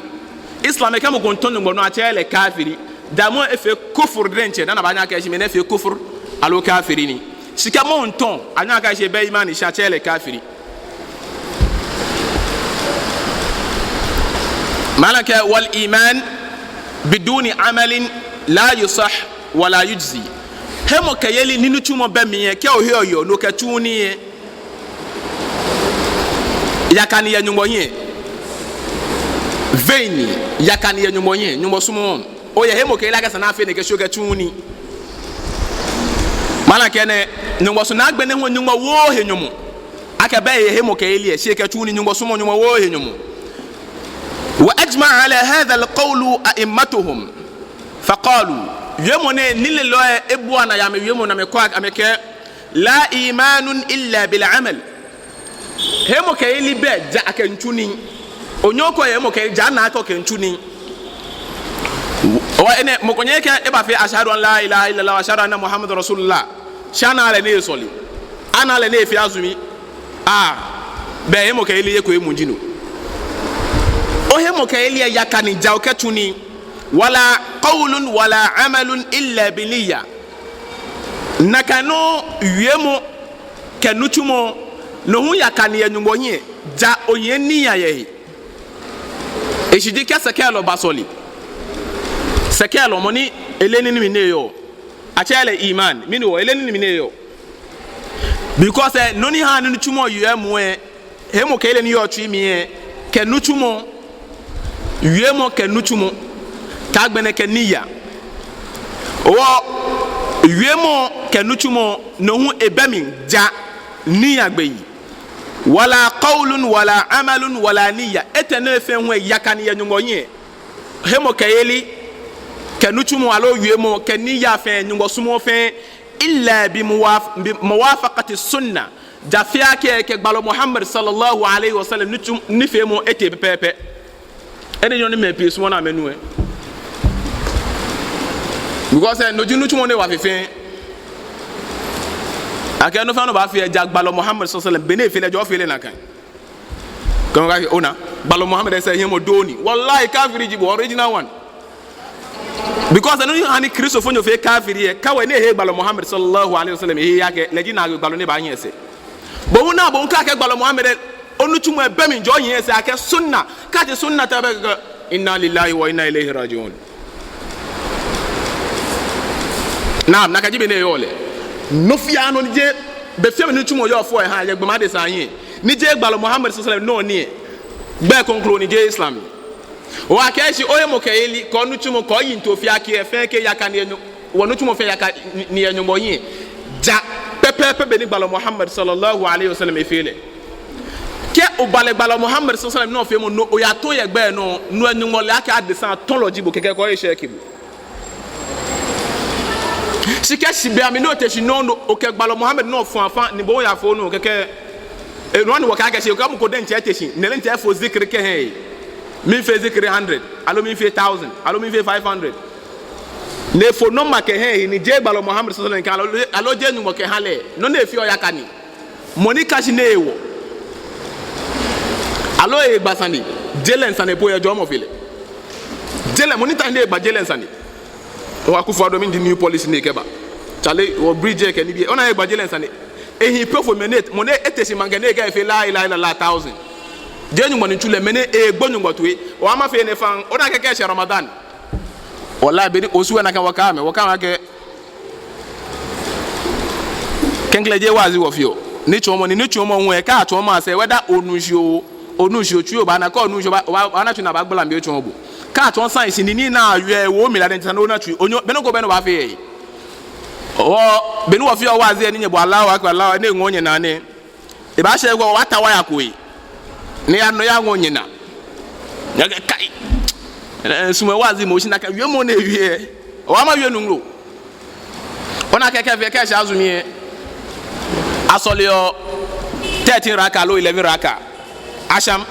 Islam lɛ kɛ mɔ ko miitɔ Nyɔŋmɔ nɔ, atsɛɛɛ lɛ kafiri. Dani mɔ efee kufur diɛŋtsɛ, dani abaanyɛ akɛɔ akɛshi mɛnɛ efee kufur, aloo kafiri ni. Shi kɛ mɔ miitɔ, anyɛɔ akɛɔ akɛshi ebɛ imani, shi atsɛɛɛ lɛ kafiri. Malam kɛɛ, wal iman بدون عمل لا يصح ولا يجزي. Hemɔkɛyeli ni nitsumɔ bɛ mli lɛ, kɛ oheɔ oyeɔ, ni okɛtsuuu nii lɛ, yaka ni yɛ Nyɔŋmɔ hiɛ. Vain ni, yaka ni yɛ Nyɔŋmɔ hiɛ, Nyɔŋmɔ sumɔɔɔ. Oyɛ hemɔkɛyeli akɛ esa ni afee nɛkɛ shi okɛtsuuu nii. Malam kɛɛ nɛɛ, Nyɔŋmɔ sumɔɔɔ, agbɛnɛ hu Nyɔŋmɔ wooo he nyɔmɔ. Akɛ bɛ eyɛ hemɔkɛyeli lɛ, shi ekɛtsuuu nii, Nyɔŋmɔ sumɔɔɔ, Nyɔŋmɔ wooo he nyɔmɔ. وأجمع على هذا القول أئمتهم فقالوا. Wiemɔ nɛɛ, nilelɔi lɛ ebua naa yɛ amɛwiemɔ ni amɛkɛɔ, amɛkɛɛ, لا إيمان إلا بالعمل. Hemɔkɛyeli bɛ ja akɛ miitsu nii. Onyɛŋ okɛɛ hemɔkɛyeli ja ni akɛ okɛmiitsu nii. Hewɔ enɛ, mɔ ko nyɛŋ ekɛɛ ebafee أشهد أن لا إله إلا الله وأشهد أن محمدا رسول الله. Shi anaaa lɛ ni esɔle. Anaaa lɛ ni efee azumi. Aa, bɛ hemɔkɛyeli lɛ eko emuu ji no. Ohemɔkɛyeli lɛ yaka ni ja okɛtsu nii. ولا قول ولا عمل إلا بنية. Nakai nɔŋŋ wiemɔ kɛ nitsumɔ, no hu yaka ni yɛ Nyɔŋmɔ hiɛ, ja ohiɛ niyya yɛ he. Eshishi ji kɛ sɛkɛlɔ basɔle. Sɛkɛlɔ, mɔ ni eleee nii ni mli ni eyɔɔ. Atsɛɛɛ lɛ iman, mɛni hewɔ? Eleee nii ni mli ni eyɔɔ. Because, eh, nɔ ni haa ni nitsumɔ yeɔ emuu lɛ, hemɔkɛyeli ni yɔɔ etsui mli lɛ, kɛ nitsumɔ, wiemɔ kɛ nitsumɔ, kɛ agbɛnɛ kɛ niyya. Hewɔ wiemɔ kɛ nitsumɔ, no hu ebɛ mli ja niyya gbeyei. ولا قول ولا عمل ولا نية. Etɛ nɔ fɛɛ hu yaka ni yɛ Nyɔŋmɔ hiɛ. Hemɔkɛyeli, kɛ nitsumɔ aloo wiemɔ, kɛ niyya fɛɛ, Nyɔŋmɔ sumɔɔɔ fɛɛ, إلا بموافقة السنة. Ja fɛɛ akɛ ekɛ gbalɔ Muhammad صلى الله عليه وسلم nitsum-, nifeemɔ etee pɛpɛɛpɛ. Enɛ ji nɔ ni mɛi pii sumɔɔɔ ni amɛnu lɛ. Because, eh, no ji nitsumɔ ni wa fe fɛɛ. Akɛ nɔ fɛɛ nɔ obaafee lɛ, ja gbalɔ Muhammad صلى الله عليه وسلم, bɔ ni efee lɛ, ja ofee lɛ nakai. Kɛ mɔ ko kɛɛ, ona, gbalɔ Muhammad lɛ sɛɛ hiɛmɔ doo ni. Wallahi, kafiri ji bo, original one. Because nɔ ni haa ni Kristofonyo feɔ kafiri lɛ, kawai ni eheee gbalɔ Muhammad صلى الله عليه وسلم, eheee, akɛ lɛ ji naagbee gbalɔ ni baahi esɛɛ. Bo hu ona, bo hu kɛ akɛɛ gbalɔ Muhammad lɛ, onitsumɔ lɛ bɛ mli, ja ohi esɛɛ akɛ sunna, kɛ atsɛ sunna ta bɛ kɛ, إنا لله وإنا إليه راجعون. Naam, nakai ji bɔ ni eyɔɔ lɛ. Nɔ fɛɛ nɔ ni jeee, be fɛɛ be ni nitsumɔ yɔɔ fɔ ehaa yɛ gbɔmɔ adesa hiɛ, ni jeee gbalɔ Muhammad صلى الله عليه وسلم nɔ ni lɛ, gbɛi kroko ni, jeee Islam. Hewɔ akɛɛ shi ohemɔkɛyeli, kɛ onitsumɔ, kɛ oyiŋtoo fɛɛ, akɛ fɛɛ kɛ yaka ni yɛ Nyɔ-, wɔnitsumɔ fɛɛ yaka ni, ni yɛ Nyɔŋmɔ hiɛ, ja pɛpɛɛpɛ bɔ ni gbalɔ Muhammad صلى الله عليه وسلم efee lɛ. Kɛ obalɛ gbalɔ Muhammad صلى الله عليه وسلم nɔ feemɔ, no oyatɔ̃ yɛ gbɛ nɔ, no lɛ Nyɔŋmɔ le akɛ adesa tɔlɔ ji bo, kɛkɛ kɛ oye shirk bo. Shi kɛ shi be mli ni ote shi nɔ, no okɛ gbalɔ Muhammad nɔ fɔ̃ afã ni bo hu oyafo nɔ, kɛkɛ, eh, no ni wɔkɛɛ akɛ shi, kɛ mɔ ko diɛŋtsɛ ete shi, ni lɛ diɛŋtsɛ efo zikiri kɛha ehe. Miifee zikiri hundred, aloo miifee thousand, aloo miifee five hundred. Ni efo number kɛha ehe, ni jeee gbalɔ Muhammad صلى الله عليه وسلم kɛɛ, aloo, aloo jeee Nyɔŋmɔ kɛha lɛ. Nɔ ni efeɔ lɛ yaka ni. Mɔ ni ka shi ni ewo, aloo egba sane, je lɛ sane po, yɛ jɔɔmɔ fe lɛ. Je lɛ, mɔ ni ta ni egba je lɛ sane. Wɔ Akufo-Addo mli ji new policy ni ekɛba. Chale, wɔ bridge lɛ kɛ nibii. Ona, egba je lɛ sane. Ehi po fo mɛi ni, mɔ ni ete shi maŋkɛ ni ekɛɛ efee لا إله إلا الله thousand. Jeee Nyɔŋmɔ ni tsu lɛ, mɛi ni egbo Nyɔŋmɔ toi. Wɔmafee enɛ faŋŋ. Ona akɛ kɛ eshɛ Ramadan. Wallahi, be ni Osu lɛ nakai wɔkɛɛ amɛ, wɔkɛɛ amɛ akɛ klɛŋklɛŋ jeee waazi wɔfeɔ. Nitsɔɔmɔ ni, nitsɔɔmɔ hu lɛ, kɛ atsɔɔ ma sɛɛ, whether onuuu shishi oo, onuuu shishi oo, tsui obaana, kɛ onuuu shishi, obaa-, obaa-, obaana tsui ni abaagbala mli etsɔɔ bo. Kɛ atsɔɔ science ni, ni naa yɛ wo mli la, then esa ni ona tsui, onyɛŋ, be nɔ ko bɛ ni obaafee yɛ. Oo, be ni wɔfeɔ waazi lɛ ni nyɛbɔ Allahu Akbar, Allahu Akbar, ni eŋɔɔ nyɛnaa nɛɛ. Ebaashɛ he ko, wɔbaata waya ko he. Ni eya, no eyaŋɔɔ nyɛnaa. Nyɛkɛɛ kai. Eh, sumɔɔ waazi mɔ shi nakai wiemɔ ni ewie. Wɔmawie nu ŋlo. Ona akɛ kɛ fee, kɛ eshɛ azumi lɛ, asɔleɔ thirteen raka aloo eleven raka. Asham.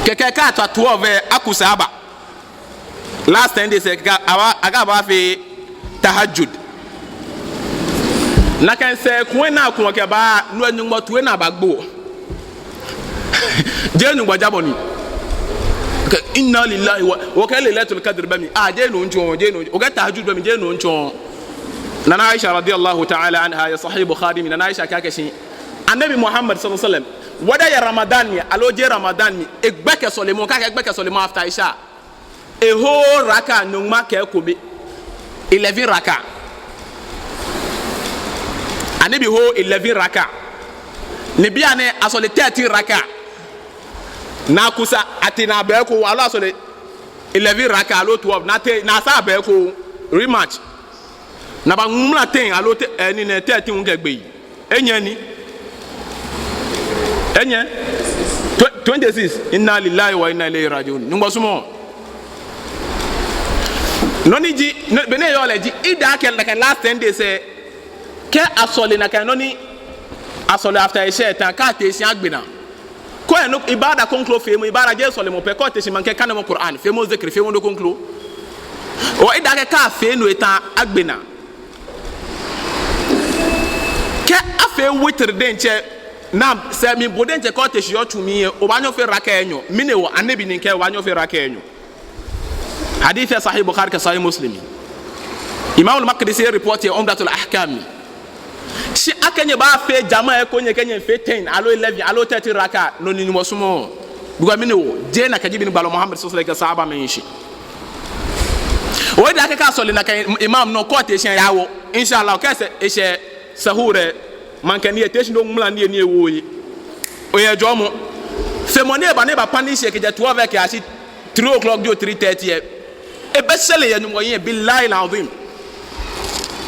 Kɛkɛ kɛ ata twelve lɛ, akusa aba. Last ten days lɛ, kɛ aba, akɛ abaafee tahajjud. Nakai sɛɛ kuu lɛ ni akuu kɛbaa, no lɛ Nyɔŋmɔ toi ni abagbo. Jeee Nyɔŋmɔ jabɔ ni. Kɛ إنا لله و، wɔkɛɛ Laylatul Qadr bɛ mli. Ah, jeee no mitsɔɔ, jeee no. Wɔkɛɛ tahajjud bɛ mli, jeee no mitsɔɔ. Nana Aisha رضي الله تعالى عنها, yɛ Sahih Bukhari mli, Nana Aisha kɛɛ akɛ shi Annabi Muhammad صلى الله عليه وسلم, whether yɛ Ramadan mli aloo jeee Ramadan mli, egbɛkɛ sɔlemɔ, kɛ akɛɛ egbɛkɛ sɔlemɔ after Isha. A whole raka nyɔŋma kɛ ekome. Eleven raka. Anabi hold eleven raka. Ni bianɛ asɔle thirteen raka. Ni akusa ati ni abɛ eko, aloo asɔle eleven raka aloo twelve. Ni ate, ni asa abɛ eko. Rematch. Ni abaŋmala ten aloo te, eh, ni nɛ thirteen ŋkɛ gbɛ yi. Enyɛ ni. Enyɛ. Tw-, twenty-six. Inna lillahi wa inna ilayhi raji'un. Nyɔŋmɔ sumɔɔɔ. Nɔ ni ji, nɔ, bɔ ni eyɔɔ lɛ ji, eda akɛ nakai last ten days lɛ, kɛ asɔle nakai nɔ ni, asɔle after Isha lɛ ta, kɛ ate shi agbe naa. Kɛ oyɛ nɔ, ibada kroko feemɔ, ibada jeee sɔlemɔ pɛ, kɛ ate shi maŋkɛ kanemɔ Qur'an, feemɔ zikiri, feemɔ nɔ kroko. Hewɔ eda akɛ kɛ afee no eta agbe naa. Kɛ afee witr diɛŋtsɛ, naam, sɛɛ mli bo diɛŋtsɛ kɛ ote shi otsu mli lɛ, obaanyɛ ofee raka enyɔ. Mɛni hewɔ? Anabi ni kɛɛ obaanyɛ ofee raka enyɔ. Hadith lɛ Sahih Bukhari kɛ Sahih Muslim. Imam al-Maqdisi report yɛ Umdatul Ahkam. Shi akɛ nyɛbaafee jama eko, nyɛkɛ nyɛfee ten aloo eleven aloo thirteen raka, no ni Nyɔŋmɔ sumɔɔɔ. Because mɛni hewɔ? Jeee nakai ji bɔ ni gbalɔ Muhammad sallallahu alaihi wasallam kɛ sahabamɛi hi shi. Hewɔ eda akɛ kɛ asɔle nakai imam nɔ, kɛ ote shi lɛ, yaa wɔ. Inshallah, kɛ eshɛ, eshɛ sahur lɛ, maŋkɛ nii lɛ, ete shi ni oŋmala nii lɛ ni ewo oye. Oyɛ jɔɔmɔ. Feemɔ ni eba, ni eba punish lɛ kɛjɛ twelve lɛ kɛyashi three o'clock jio three thirty lɛ, ebɛ shɛlɛ yɛ Nyɔŋmɔ hiɛ, billahi al-azim.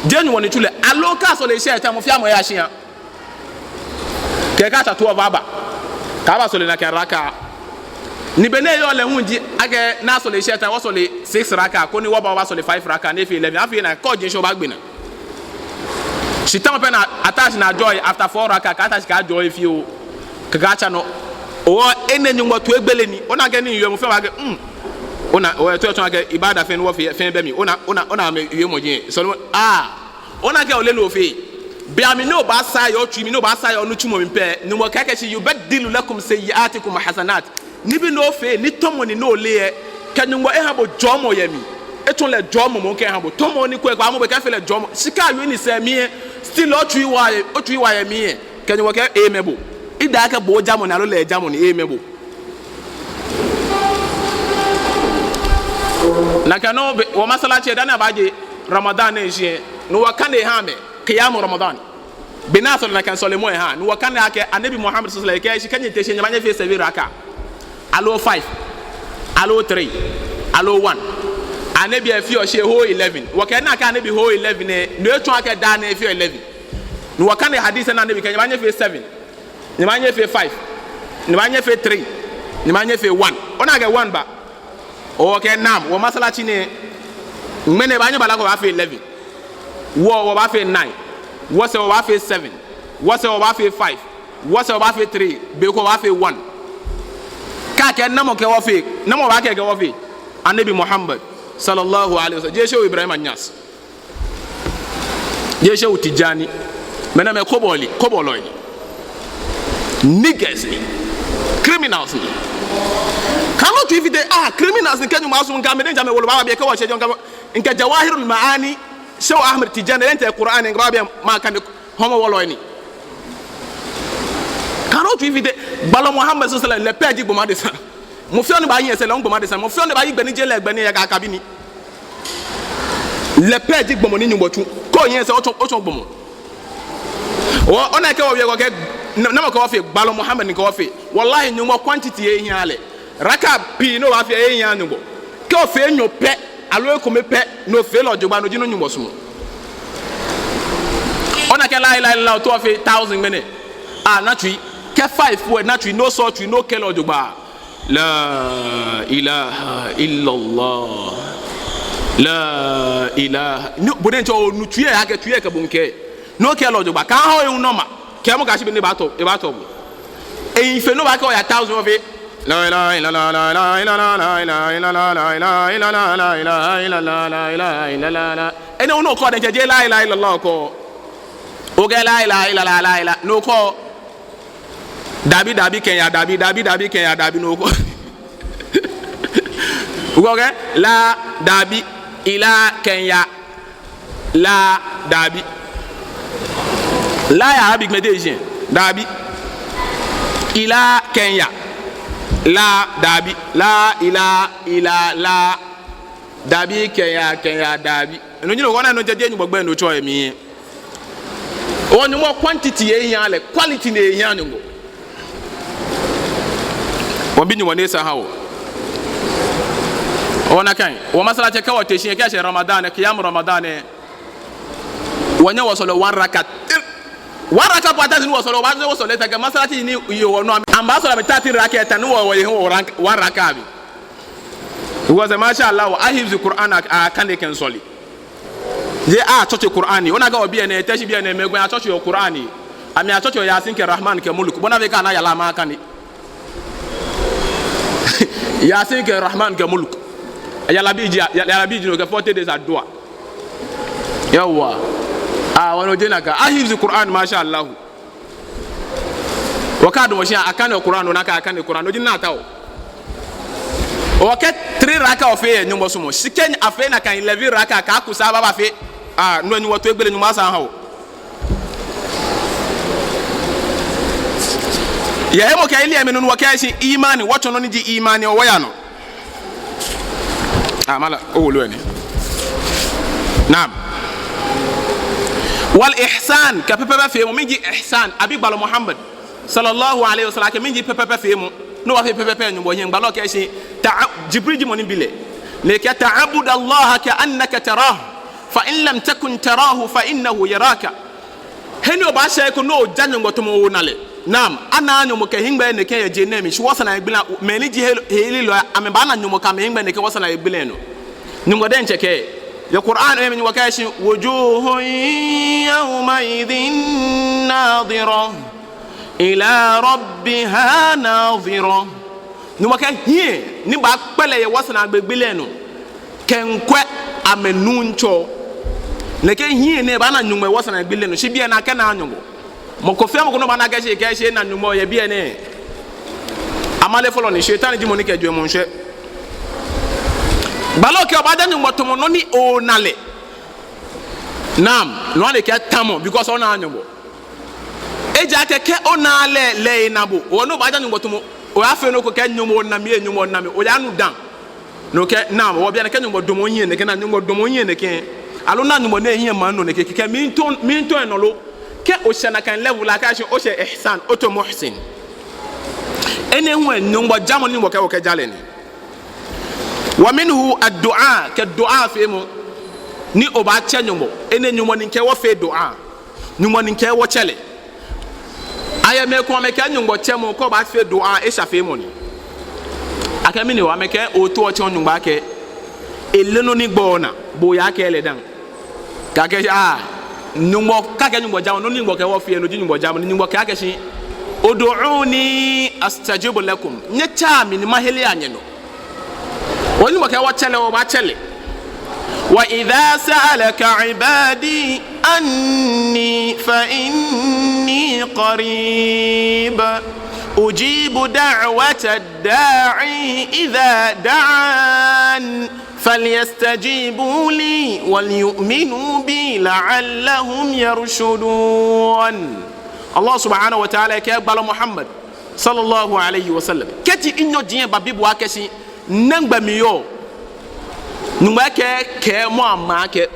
Jeee Nyɔŋmɔ ni tsu lɛ. Aloo kɛ asɔle Isha lɛ ta, mɔ fɛɛ mɔ aya shia. Kɛ kɛ ata twelve aba. Kɛ abasɔle nakai raka. Ni bɔ ni eyɔɔ lɛ hu ji akɛ ni asɔle Isha lɛ ta, wɔsɔle six raka, koni wɔba wɔbasɔle five raka, ni efee eleven. Afee nakai, kɛ oje shi lɛ obaagbe naa. Shi tamɔ pɛ ni ata shi ni ajɔɔ he after four raka, kɛ ata shi kɛ ajɔɔ he fioo. Kɛ kɛ atsa nɔ. Hewɔ enɛ Nyɔŋmɔ toigbele ni. Ona akɛ ni yɔɔ mɔ fɛɛ mɔ baakɛɛ, hmm. Ona, hewɔ etsɔɔ akɛ ibada fɛɛ ni wɔfeɔ fɛɛ bɛ mli. Ona, ona, ona amɛwiemɔ ji. Sɔlemɔ, ah. Ona akɛ oleee nɔ ni ofeɔ. Be mli ni obaasa yɛ otsui mli, ni obaasa yɛ onitsumɔ mli pɛ, Nyɔŋmɔ kɛɛ akɛ shi yubaddilu lakum sayyi'atikum hasanat. Nibii ni ofeɔ, ni tɔmɔ ni oleee lɛ, kɛ Nyɔŋmɔ eha bo jɔɔmɔ yɛ mli. Etsɔɔ lɛ jɔɔmɔ moŋ kɛha bo. Tɔmɔ ni kwɛ kwa mɔ bɛ kɛfee lɛ jɔɔmɔ. Shi kɛ awie ni sɛɛ mli lɛ, still otsui wa yɛ, otsui wa yɛ mli lɛ, kɛ Nyɔŋmɔ kɛɛ emɛ bo. Eda akɛ bo ojamɔ ni aloo lɛ ejamɔ ni, emɛ bo. Nakai nɔŋŋ be, wɔ masalaci lɛ, dani abaaje Ramadan nɛɛ shishi lɛ, ni wɔkane ha amɛ, qiyamu Ramadan. Be ni asɔle nakai sɔlemɔ lɛ ha, ni wɔkane akɛ Anabi Muhammad sallallahu alaihi wasallam kɛɛ shi kɛ nyɛte shi nyɛbaanyɛ nyɛfee seven raka, aloo five, aloo three, aloo one. Anabi lɛ feɔ shi whole eleven. Wɔkɛɛ nakai Anabi hold eleven lɛ, no etsɔɔ akɛ daa nɛɛ efeɔ eleven. Ni wɔkane hadith ni Anabi kɛɛ nyɛbaanyɛ nyɛfee seven. Nyɛbaanyɛ nyɛfee five, nyɛbaanyɛ nyɛfee three, nyɛbaanyɛ nyɛfee one. Ona akɛ one ba. Okɛɛ naam, wɔ masalaci nɛɛ, ŋmɛnɛ baanyɛ bala ko baafee eleven. Wɔ, wɔbaafee nine. Wɔsɛɛ wɔbaafee seven. Wɔsɛɛ wɔbaafee five. Wɔsɛɛ wɔbaafee three. Be ko wɔbaafee one. Kɛ akɛɛ namɔ kɛɛ wɔfee, namɔ baakɛɛ kɛɛ wɔfee? Anabi Muhammad sallallahu alaihi wasallam. Jeee Shehu Ibrahim Anyas. Jeee Shehu Tijani. Mɛnɛmɛi kobɔi, kobɔlɔi ni. Niggas ni. Criminals ni. Kaaha otsui fite, ah, criminals ni, kɛ Nyɔŋmɔ asumɔ ŋkɛ amɛ diɛŋtsɛ amɛwolo baaba biɛ kɛ wɔshɛ jɛmɛ ŋkɛ, ŋkɛ Jawahirul Ma'ani, Shehu Ahmed Tijani, diɛŋtsɛ Qur'an ŋkɛba biɛ maŋ kane, hɔmɔwɔlɔi ni. Kaaha otsui fite, gbalɔ Muhammad sallallahu alaihi wasallam, lɛ pɛ ji gbɔmɔ adesa. Mɔ fɛɛ ni baanyiɛ esɛɛ lɛ, hu gbɔmɔ adesa. Mɔ fɛɛ ni baayi gbɛ ni je lɛ, gbɛ ni ya ka kabi ni. Lɛ pɛ ji gbɔmɔ ni Nyɔŋmɔ tsu. Kɛ onyiɛ esɛɛ, otsɔ, otsɔ gbɔmɔ. Wɔ, ona akɛ wɔwie ko kɛɛ, n-, namɔ kɛɛ wɔfee? Gbalɔ Muhammad ni kɛɛ wɔfee. Wallahi, Nyɔŋmɔ quantity lɛ ehiaaa lɛ. Raka pii ni obaafee lɛ ehiaaa Nyɔŋmɔ. Kɛ ofee enyɔ pɛ, aloo ekome pɛ, ni ofee lɛ jogbaŋŋ, no ji nɔ ni Nyɔŋmɔ sumɔɔ. Ona akɛ la ilaha illallah, otaoɔ ofee thousand ŋmɛnɛ. Ah, na tsui. Kɛ five wɛ, na tsui, ni osɔ otsui, ni okɛɛ lɛ jogbaŋŋ. La ilaha illallah. La ilaha. Ni, bo diɛŋtsɛ onu tsui lɛ akɛ tsui lɛ kɛ bo ŋkɛɛ. Ni okɛɛ lɛ jogbaŋŋ. Kaaha ohe hu nɔ ma. Kɛɛmɔ kɛyashi be ni ebaatɔ, ebaatɔ bo. Ehi fe ni obaakɛɛ oya thousand ofee. La ilaha illallah, la ilaha illallah, la ilaha illallah, la ilaha illallah, la ilaha illallah, la ilaha illallah. Enɛ hu ni okɛɔ diɛŋtsɛ jeee la ilaha illallah okɛɔ. Okɛɛ la ilaha illallah, la ilaha. Ni okɛɔ. Dabi, dabi, kɛya, dabi, dabi, dabi, kɛya, dabi, no ko. Okɛɛ, la, dabi, ila, kɛya, la, dabi. La yɛ Arabic mɛi te shi. Dabi. Ila, kɛya. La, dabi. La, ila, ila, la. Dabi, kɛya, kɛya, dabi. No ji nɔ ni wɔna nɔ ni jeee Nyɔŋmɔ gbɛi ni otsɔɔ yɛ mli. Onyɔŋmɔ quantity ehiaaa lɛ, quality ni ehiaaa Nyɔŋmɔ. Wɔmiibi Nyɔŋmɔ ni esa aha wɔ. Ona akɛ, wɔ masalaci kɛ wɔte shi, kɛ eshɛ Ramadan, qiyam Ramadan, wɔnyɛ wɔsɔle one raka. One raka po ata ni wɔsɔle, wɔbaanyɛ wɔsɔle, ta kɛ masalaci ni yɔɔ wɔnɔ, amɛbaasɔle amɛ thirteen raka, ta ni wɔ, wɔye wɔ rank-, one raka bi. Because, masha Allah, ahifzi Qur'an, a, akane kɛmiisɔle. Jeee atsɔtse Qur'an. Ona akɛ wɔ biɛ nɛɛ, Teshie biɛ nɛɛ, mɛi komɛi atsɔtseɔ Qur'an. Amɛatsɔtseɔ Yasin kɛ Rahman kɛ Mulk. Bɔ ni afee akɛ ana yara lɛ makane. Yasin kɛ Rahman kɛ Mulk. Yara bii ji, ya-, yara bii ji no kɛ forty days adua. Yawwa. Ah, wɔnɔ jeee nakai. Ahifzi Qur'an, masha Allah. Wɔkɛ adamɔ shi akaneɔ Qur'an, ona akɛ akaneɔ Qur'an, no ji nɔ ni ataoɔ. Okɛ three raka ofee yɛ Nyɔŋmɔ sumɔ. Shi kɛ afee nakai eleven raka, kɛ akusa ba, bafee. Ah, no Nyɔŋmɔ toigbele, Nyɔŋmɔ esa aha wɔ. Yɛ hemɔkɛyeli lɛ mli no, wɔkɛɛ shi imani, wɔtsɔɔ nɔ ni ji imani, wɔya nɔ. Ah, mala, owolo ni. Naam. Wal ihsan, kɛ pɛpɛpɛ feemɔ, mɛni ji ihsan, abi gbalɔ Muhammad sallallahu alaihi wasallam, kɛ mɛni ji pɛpɛpɛ feemɔ. Nɔ ni wɔfeɔ pɛpɛpɛ Nyɔŋmɔ hiɛ, gbalɔ kɛɛ shi, ta'a-, Jibril ji mɔ ni bi lɛ. Ni ekɛɛ, ta'budallaha ka'annaka tarah, fa in lam takun tarahu fa innahu yaraka. He ni obaashɛ he ko ni oja Nyɔŋmɔ tamɔ ona lɛ. Naam, anaaa Nyɔŋmɔ kɛ hiŋmɛi nɛkɛ yɛ je nɛɛ mli, shi wɔsɛɛ naagbee lɛ, mɛi ni ji he, helilɔi, amɛbaana Nyɔŋmɔ kɛ amɛhiŋmɛi nɛkɛ wɔsɛɛ naagbee lɛ nɔ. Nyɔŋmɔ diɛŋtsɛ kɛɛ. Yɛ Qur'an lɛ mli Nyɔŋmɔ kɛɛ shi, wujuhun yawma'idhin nadhirah, ila rabbiha nadhirah. Nyɔŋmɔ kɛɛ hiɛ ni baakpɛlɛ yɛ wɔsɛɛ naagbee lɛ nɔ kɛmiikwɛ amɛ Nuŋtsɔ. Nɛkɛ hiɛ nɛɛ baana Nyɔŋmɔ yɛ wɔsɛɛ naagbee lɛ nɔ, shi biɛ nɛɛ akɛnaaa Nyɔŋmɔ. Mɔ ko fɛɛ mɔ ko ni obaana akɛ shi, kɛɛ shi ena Nyɔŋmɔ yɛ biɛ nɛɛ, amale fɔlɔ ni, Satan ji mɔ ni kɛ jwɛŋmɔ miishwɛ. Gbalɔ kɛɛ obaaja Nyɔŋmɔ tamɔ nɔ ni ona lɛ. Naam, no hewɔ ni ekɛɛ tamɔ, because onaaa Nyɔŋmɔ. Ejaakɛ kɛ onaaa lɛ, lɛ ena bo. Hewɔ ni obaaja Nyɔŋmɔ tamɔ, oyaafee nɔ ko akɛ Nyɔŋmɔ ona mi ee, Nyɔŋmɔ ona mi, oyaanu dã. No kɛ, naam, wɔ biɛ nɛɛ kɛ Nyɔŋmɔ damɔ ohiɛ nɛkɛ, na Nyɔŋmɔ damɔ ohiɛ nɛkɛ. Aloo na Nyɔŋmɔ nɛɛ hiɛ ma nɔ nɛkɛ, kɛ miitao, miitao enɔ lo. Kɛ oshɛ nakai level lɛ, kɛ shi oshɛ ihsan, otsɔ muhsin. Enɛ hu Nyɔŋmɔ jamɔ ni Nyɔŋmɔ kɛɛ wɔkɛja lɛ ni. Wa minhu ad-du'a, kɛ du'a feemɔ. Ni obaatsɛ Nyɔŋmɔ. Enɛ Nyɔŋmɔ ni kɛɛ wɔfee du'a. Nyɔŋmɔ ni kɛɛ wɔtsɛ lɛ. Ayɛ mɛi komɛi amɛkɛɛ Nyɔŋmɔ tsɛmɔ kɛ obaafee du'a, eshafeemɔ ni. Akɛ mɛni hewɔ? Amɛkɛɛ ootao otsɛ Nyɔŋmɔ akɛ ele nɔ ni gbaa onaa, bo oyaakɛɛ lɛ dã. Kɛ akɛɛ shi, ah, Nyɔŋmɔ, kɛ akɛɛ Nyɔŋmɔ jamɔ, nɔ ni Nyɔŋmɔ kɛɛ wɔfee, no ji Nyɔŋmɔ jamɔ, ni Nyɔŋmɔ kɛɛ akɛ shi, ud'uni astajib lakum. Nyɛtsɛa mi ni mahere nyɛnɔ. Hewɔ Nyɔŋmɔ kɛɛ wɔtsɛ lɛ, wɔbaatsɛ lɛ. Wa idha sa'alaka ibadi anni fa inni qarib. Ujibu da'wata da'i idha da'an. Falyastajibu li wal yu'minu bi la'allahum yarshudun. Allah subhanahu wa ta'ala kɛɛ gbalɔ Muhammad sallallahu alaihi wasallam. Kɛji inyɔji lɛ babi bo akɛ shi, nɛgbɛ miyɔɔ? Nyɔŋmɔ kɛɛ, kɛɛmɔ amɛ akɛ,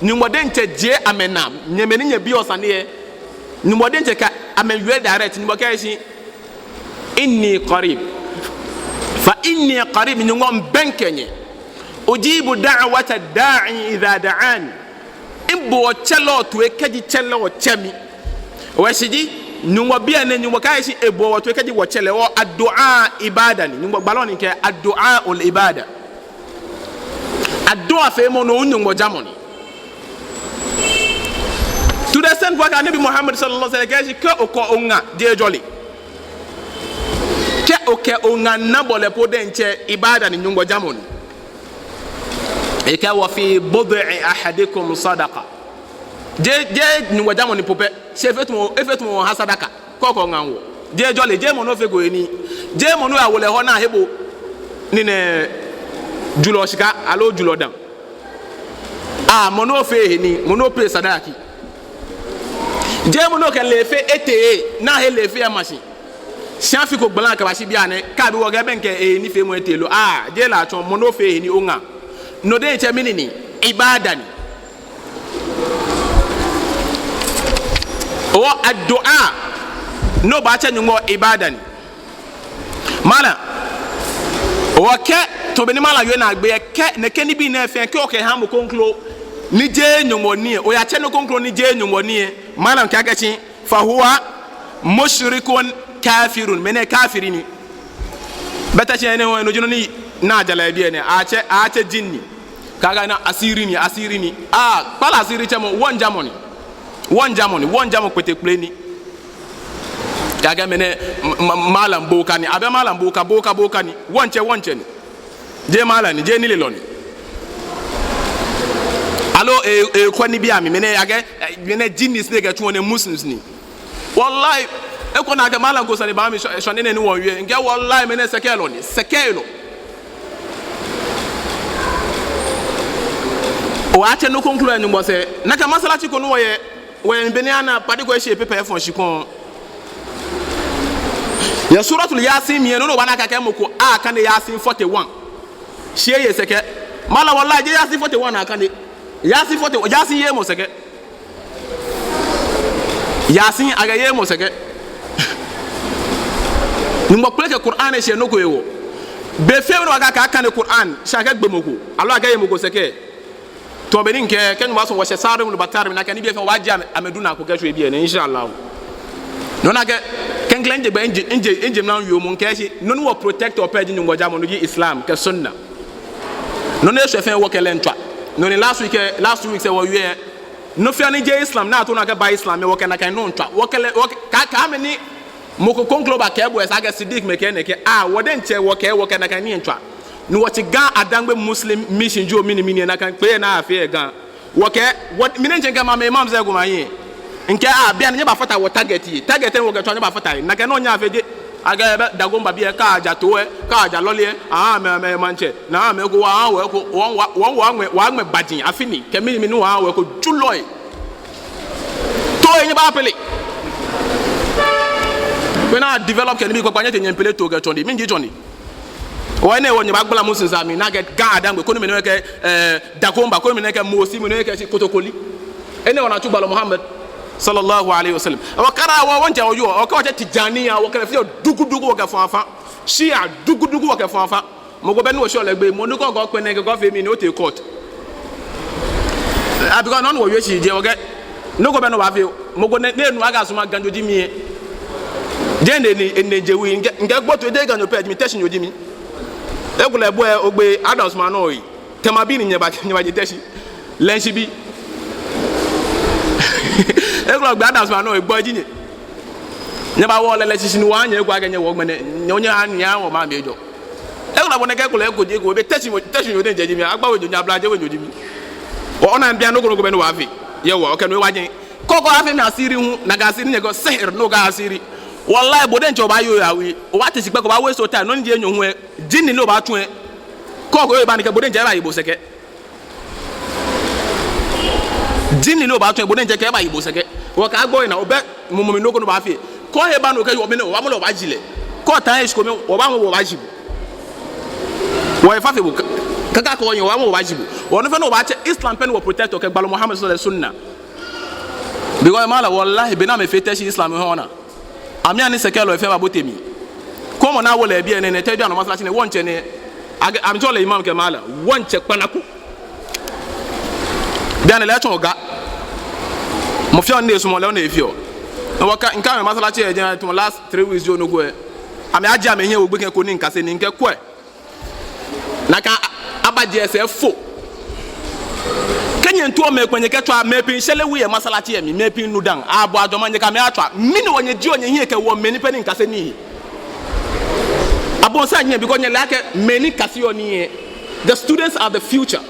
Nyɔŋmɔ diɛŋtsɛ jie amɛnaa, nyɛ mɛi ni nyɛbiɔ sane lɛ. Nyɔŋmɔ diɛŋtsɛ kɛ amɛ wie direct, Nyɔŋmɔ kɛɛ shi, inni qarib. Fa inni qarib, Nyɔŋmɔ mibɛŋkɛ nyɛ. Ujibu da'wata da'i idha da'an. Miboɔ tsɛlɔ toi kɛji tsɛlɔ tsɛ mi. Hewɔ shi ji, Nyɔŋmɔ biɛ nɛɛ, Nyɔŋmɔ kɛɛ shi eboɔ wɔ toi kɛji wɔtsɛ lɛ. Hewɔ addu'a ibada ni, Nyɔŋmɔ gbalɔ ni kɛɛ addu'a ul ibada. Addu'a feemɔ no Nyɔŋmɔ jamɔ ni. To the extent ko akɛ Anabi Muhammad sallallahu alaihi wasallam kɛɛ shi kɛ okɛ oŋa, jeee ejɔle. Kɛ okɛ oŋa na bɔlɛ po diɛŋtsɛ ibada ni, Nyɔŋmɔ jamɔ ni. Ekɛɛ wa fi bud'i ahadikum sadaqa. Jeee, jeee Nyɔŋmɔ jamɔ ni po pɛ, shi efee tamɔ, efee tamɔ oha sadaka. Kɛ okɛ oŋa wo. Jeee ejɔle, jeee mɔ ni ofeko he nii. Jeee mɔ ni oyawo lɛ hɔ ni ahe bo nii nɛɛ julɔ shika, aloo julɔ dã. Ah, mɔ ni ofee he nii, mɔ ni opay sadaki. Jeee mɔ ni okɛ lɛ fee etee, ni ahe lɛ fee amashi. Shi afi ko gbala kɛbashi bianɛ, kɛ abi wɔ akɛ ebɛŋkɛ enifeemɔ etee lo. Ah, jeee lɛ atsɔɔ, mɔ ni ofee he nii, oŋa. No diɛŋtsɛ mɛni ni? Ibada ni. Hewɔ addu'a, no obaatsɛ Nyɔŋmɔ, ibada ni. Malam, hewɔ kɛ, tamɔ bɔ ni malam wie naagbee, kɛ, nɛkɛ nibii nɛɛ fɛɛ, kɛ okɛha mɔ kroko ni jeee Nyɔŋmɔ ni lɛ, oyatsɛ nɔ kroko ni jeee Nyɔŋmɔ ni lɛ, malam kɛɛ akɛ shi, fahuwa mushrikun kafirun, mɛnɛ kafiri ni. Bɛ Teshie nɛɛ, no ji nɔ ni, ni aja lɛ yɛ biɛ nɛɛ, atsɛ, atsɛ jinni. Kɛ akɛɛ ni asiri ni, asiri ni. Aa, kpala asiri tsɛmɔ, wɔŋjamɔ ni. Wɔŋjamɔ ni, wɔŋjamɔ kpeteŋkpele ni. Kɛ akɛɛ mɛnɛ, m-, m-, malam boka ni, abɛ malam boka, boka, boka ni. Wɔŋtsɛ, wɔŋtsɛ ni. Jeee malam ni, jeee nilelɔ ni. Aloo, e, e, kwɛ nibii amli, mɛnɛ, akɛɛ, e, mɛnɛ jinnis ni kɛtsuɔ nɛɛ Muslims ni. Wallahi, ekwɛ ni akɛɛ malam ko sane ba mi shɔ-, shwane nɛɛ ni wɔwie. Mikɛɛ wallahi mɛnɛ sɛkɛlɔ ni, sɛkɛlɔ. Hewɔ atsɛ nɔ kroko yɛ Nyɔŋmɔ sɛɛ. Nakai masalaci ko ni wɔyɛ, wɔyɛ beni ana padi ko eshi paper efɔŋ shikpɔŋ. Yɛ Suratul Yasin mli lɛ, no nɔ obaana akɛ mɔ ko akane Yasin forty-one. Shi eye sɛkɛ. Malam wallahi jeee Yasin forty-one akane. Yasin forty, Yasin yeemɔ sɛkɛ. Yasin, akɛ yeemɔ sɛkɛ. Nyɔŋmɔ kpeleke Qur'an lɛ shi nɔ ko hewɔ. Be fɛɛ ni wɔkɛɛ akɛ akane Qur'an, shi akɛgbe mɔ ko. Aloo akɛye mɔ ko sɛkɛ. Tamɔ bɔ ni mikɛɛ, kɛ Nyɔŋmɔ sumɔ wɔshɛ Sarimul Battar mli, nakai nibii fɛɛ wɔbaajie amɛ, amɛdu naa ko kɛshwie biɛ nɛɛ, inshallah. No nakai, klɛŋklɛŋ jeee gbɛ, mije, mije, mije mla miwie, mikɛɛ shi, nɔ ni wɔ protect-ɔ pɛ ji Nyɔŋmɔ jamɔ, no ji Islam kɛ Sunna. No ni eshwɛ fɛɛ wɔkɛ lɛ miitswa. No ni last week, eh, last two weeks, eh, wɔwie. Nɔ fɛɛ ni jeee Islam, ni atsɔɔ akɛ eba Islam mli, wɔkɛ nakai nɔ miitswa. Wɔkɛ lɛ, wɔkɛ, kɛ, kɛ mɛni, mɔ ko kroko bakɛɛ bo esa akɛ Siddiq mɛi kɛɛ nɛkɛ. Aa, wɔ diɛŋtsɛ wɔkɛ, wɔkɛ nakai nii miitswa. Ni wɔtsi Ga Adangbe Muslim Mission jio mɛni mɛni nakai kpee ni afeɔ yɛ Ga. Wɔkɛɛ, wɔ, mi diɛŋtsɛ mikɛɛ mɛi, imams lɛ komɛi ahiɛ. Mikɛɛ, aa, bianɛ nyɛbafata wɔ target lɛ. Target ni wɔkɛtswa nyɛbafata lɛ. Nakai nɔ nyɛfee jeee akɛ bɛ Dagomba bii lɛ, kɛ aja too lɛ, kɛ aja lɔle lɛ, aha amɛ, amɛ maŋtsɛ, ni aha amɛ eko, aha wɔ eko, wɔ, wɔ, wɔ, wɔŋmɛ, wɔŋmɛ baaji, afi nɛɛ, kɛ mɛni mɛni, aha wɔ eko, julɔi. Too lɛ nyɛbapele. Be ni a-develop kɛ nibii kpakpai, nyɛtee nyɛmiipele too kɛ tsɔne. Mɛni ji tsɔne? Hewɔ enɛ hewɔ nyɛbaagbala Muslims amli, ni akɛɛ Ga Adangbe, koni mɛi nɛɛ kɛɛ, eh, Dagomba, koni mɛi nɛɛ kɛɛ Motsi, mɛi nɛɛ kɛɛ shi Kotokoli. Enɛ hewɔ ni atsu gbalɔ Muhammad sallallahu alaihi wasallam. Hewɔ kɛ ara wɔ, wɔŋtsɛ wɔyɔɔ, hewɔ kɛ wɔtsɛ Tijaniya, wɔkɛ lɛ fɛɛ dugudugu wɔkɛ fɔ̃ afã. Shia dugudugu wɔkɛ fɔ̃ afã. Mɔ ko bɛ ni wɔshɛɔ lɛ gbeyei, mɔ ni kɛ okɛɛ okpɛlɛ nɛkɛ kɛ ofee mɛni, otee court. Ah, because nɔ ni wɔwie shi ji wɔkɛɛ, nɔ ko bɛ ni obaafee, mɔ ko nɛɛ, ni enu akɛ asumɔɔ Ganyo ji mi lɛ. Jeee nɛɛ ni, nɛɛ jeee wɔ, mikɛɛ, mikɛɛ gbɔtɔ, jeee Ganyo pɛ ji mi, Teshinyo ji mi. Ekolɛ bo lɛ, ogbe Adams Manu lɛ. Tɛmabi ni nyɛba, nyɛbaje Teshi. Lɛŋshi bi. Ekolɛ ogbe Adams Manu lɛ, gbɔi ji nyɛ. Nyɛbawo lɛ lɛ shishi ni wɔha nyɛ eko akɛ nyɛwo ŋmɛnɛ, nyɛ, nyɛha, nyɛha wɔmaŋ mli ejɔ. Ekolɛ bo nɛkɛ ekolɛ eko ji eko, be Teshinyo, Teshinyo diɛŋtsɛ ji mi, Agbawenyo, Nyabladewenyo ji mi. Ona bianɛ nɔ ko nɔ ko bɛ ni wɔbaafee. Yɛ wɔ, okɛ no ewa jɛi. Kɛ okɛɛ obaafee mi asiri hu, nakai asiri ni okɛɛ sihir, no ji asiri. Wallahi, bo diɛŋtsɛ obaaye oyawie. Obaate shi kpɛ ko obaa-waste time, nɔ ni ji enyɔ hu lɛ, jinni ni obaatsu lɛ. Kɛ okɛɛ obaanyɛ okɛ bo diɛŋtsɛ ebaye bo sɛkɛ. Jinni ni obaatsu lɛ, bo diɛŋtsɛ okɛ ebaye bo sɛkɛ. Okɛ agbo ena, obɛ mumɔ mli nɔ ko ni obaafee. Kɛ ohe ba ni okɛɛ yɔɔ mɛnɛ, obaamɔ lɛ obaaji lɛ. Kɛ otaoɔ eshi kome, obaamɔ obaaji bo. Wɔyɛ fafo bo ka-, kaka kɛ oye, obaamɔ obaaji bo. Hewɔ nɔ fɛɛ nɔ obaatsɛ Islam pɛ ni wɔ-protect-ɔ kɛ gbalɔ Muhammad sallallahu alaihi wasallam sunna. Because malam, wallahi, be ni amɛfee Teshi Islam hu lɛ, amɛha ni sɛkɛlɔi fɛɛ babote mli. Kɛ mɔ ni awo lɛ biɛ nɛɛ, nɛɛ, tɛ bianɛ masalaci nɛɛ, wɔŋtsɛ nɛɛ, akɛ, amɛtsɛɔ lɛ imam kɛ malam, wɔŋtsɛ kpanaku. Bianɛ lɛ etsɔ Ga. Mɔ fɛɛ ni esumɔɔ lɛ, no efeɔ. Ni wɔkɛ, mikɛ amɛ masalaci lɛ jɛmɛ tamɔ last three weeks jio nɔ ko lɛ. Amɛyaje amɛhiɛ wo gbekɛ ko ni mikase nii, mikɛɛ kwɛ. Nakai a-, abaje esɛɛ fo. Kɛ nyɛmiitao mɛi kpɛɛ nyɛkɛtswa, mɛi pii shɛlɛ wui yɛ masalaci lɛ mli, mɛi pii nu dã, abɔ ajɔɔmɔ nyɛkɛ amɛ atswa. Mɛni hewɔ nyɛjieɔ nyɛhiɛ kɛwoɔ mɛi ni pɛ ni mikase nii? Abonsam nyɛ, because nyɛle akɛ mɛi ni kaseɔ nii lɛ, the students are the future.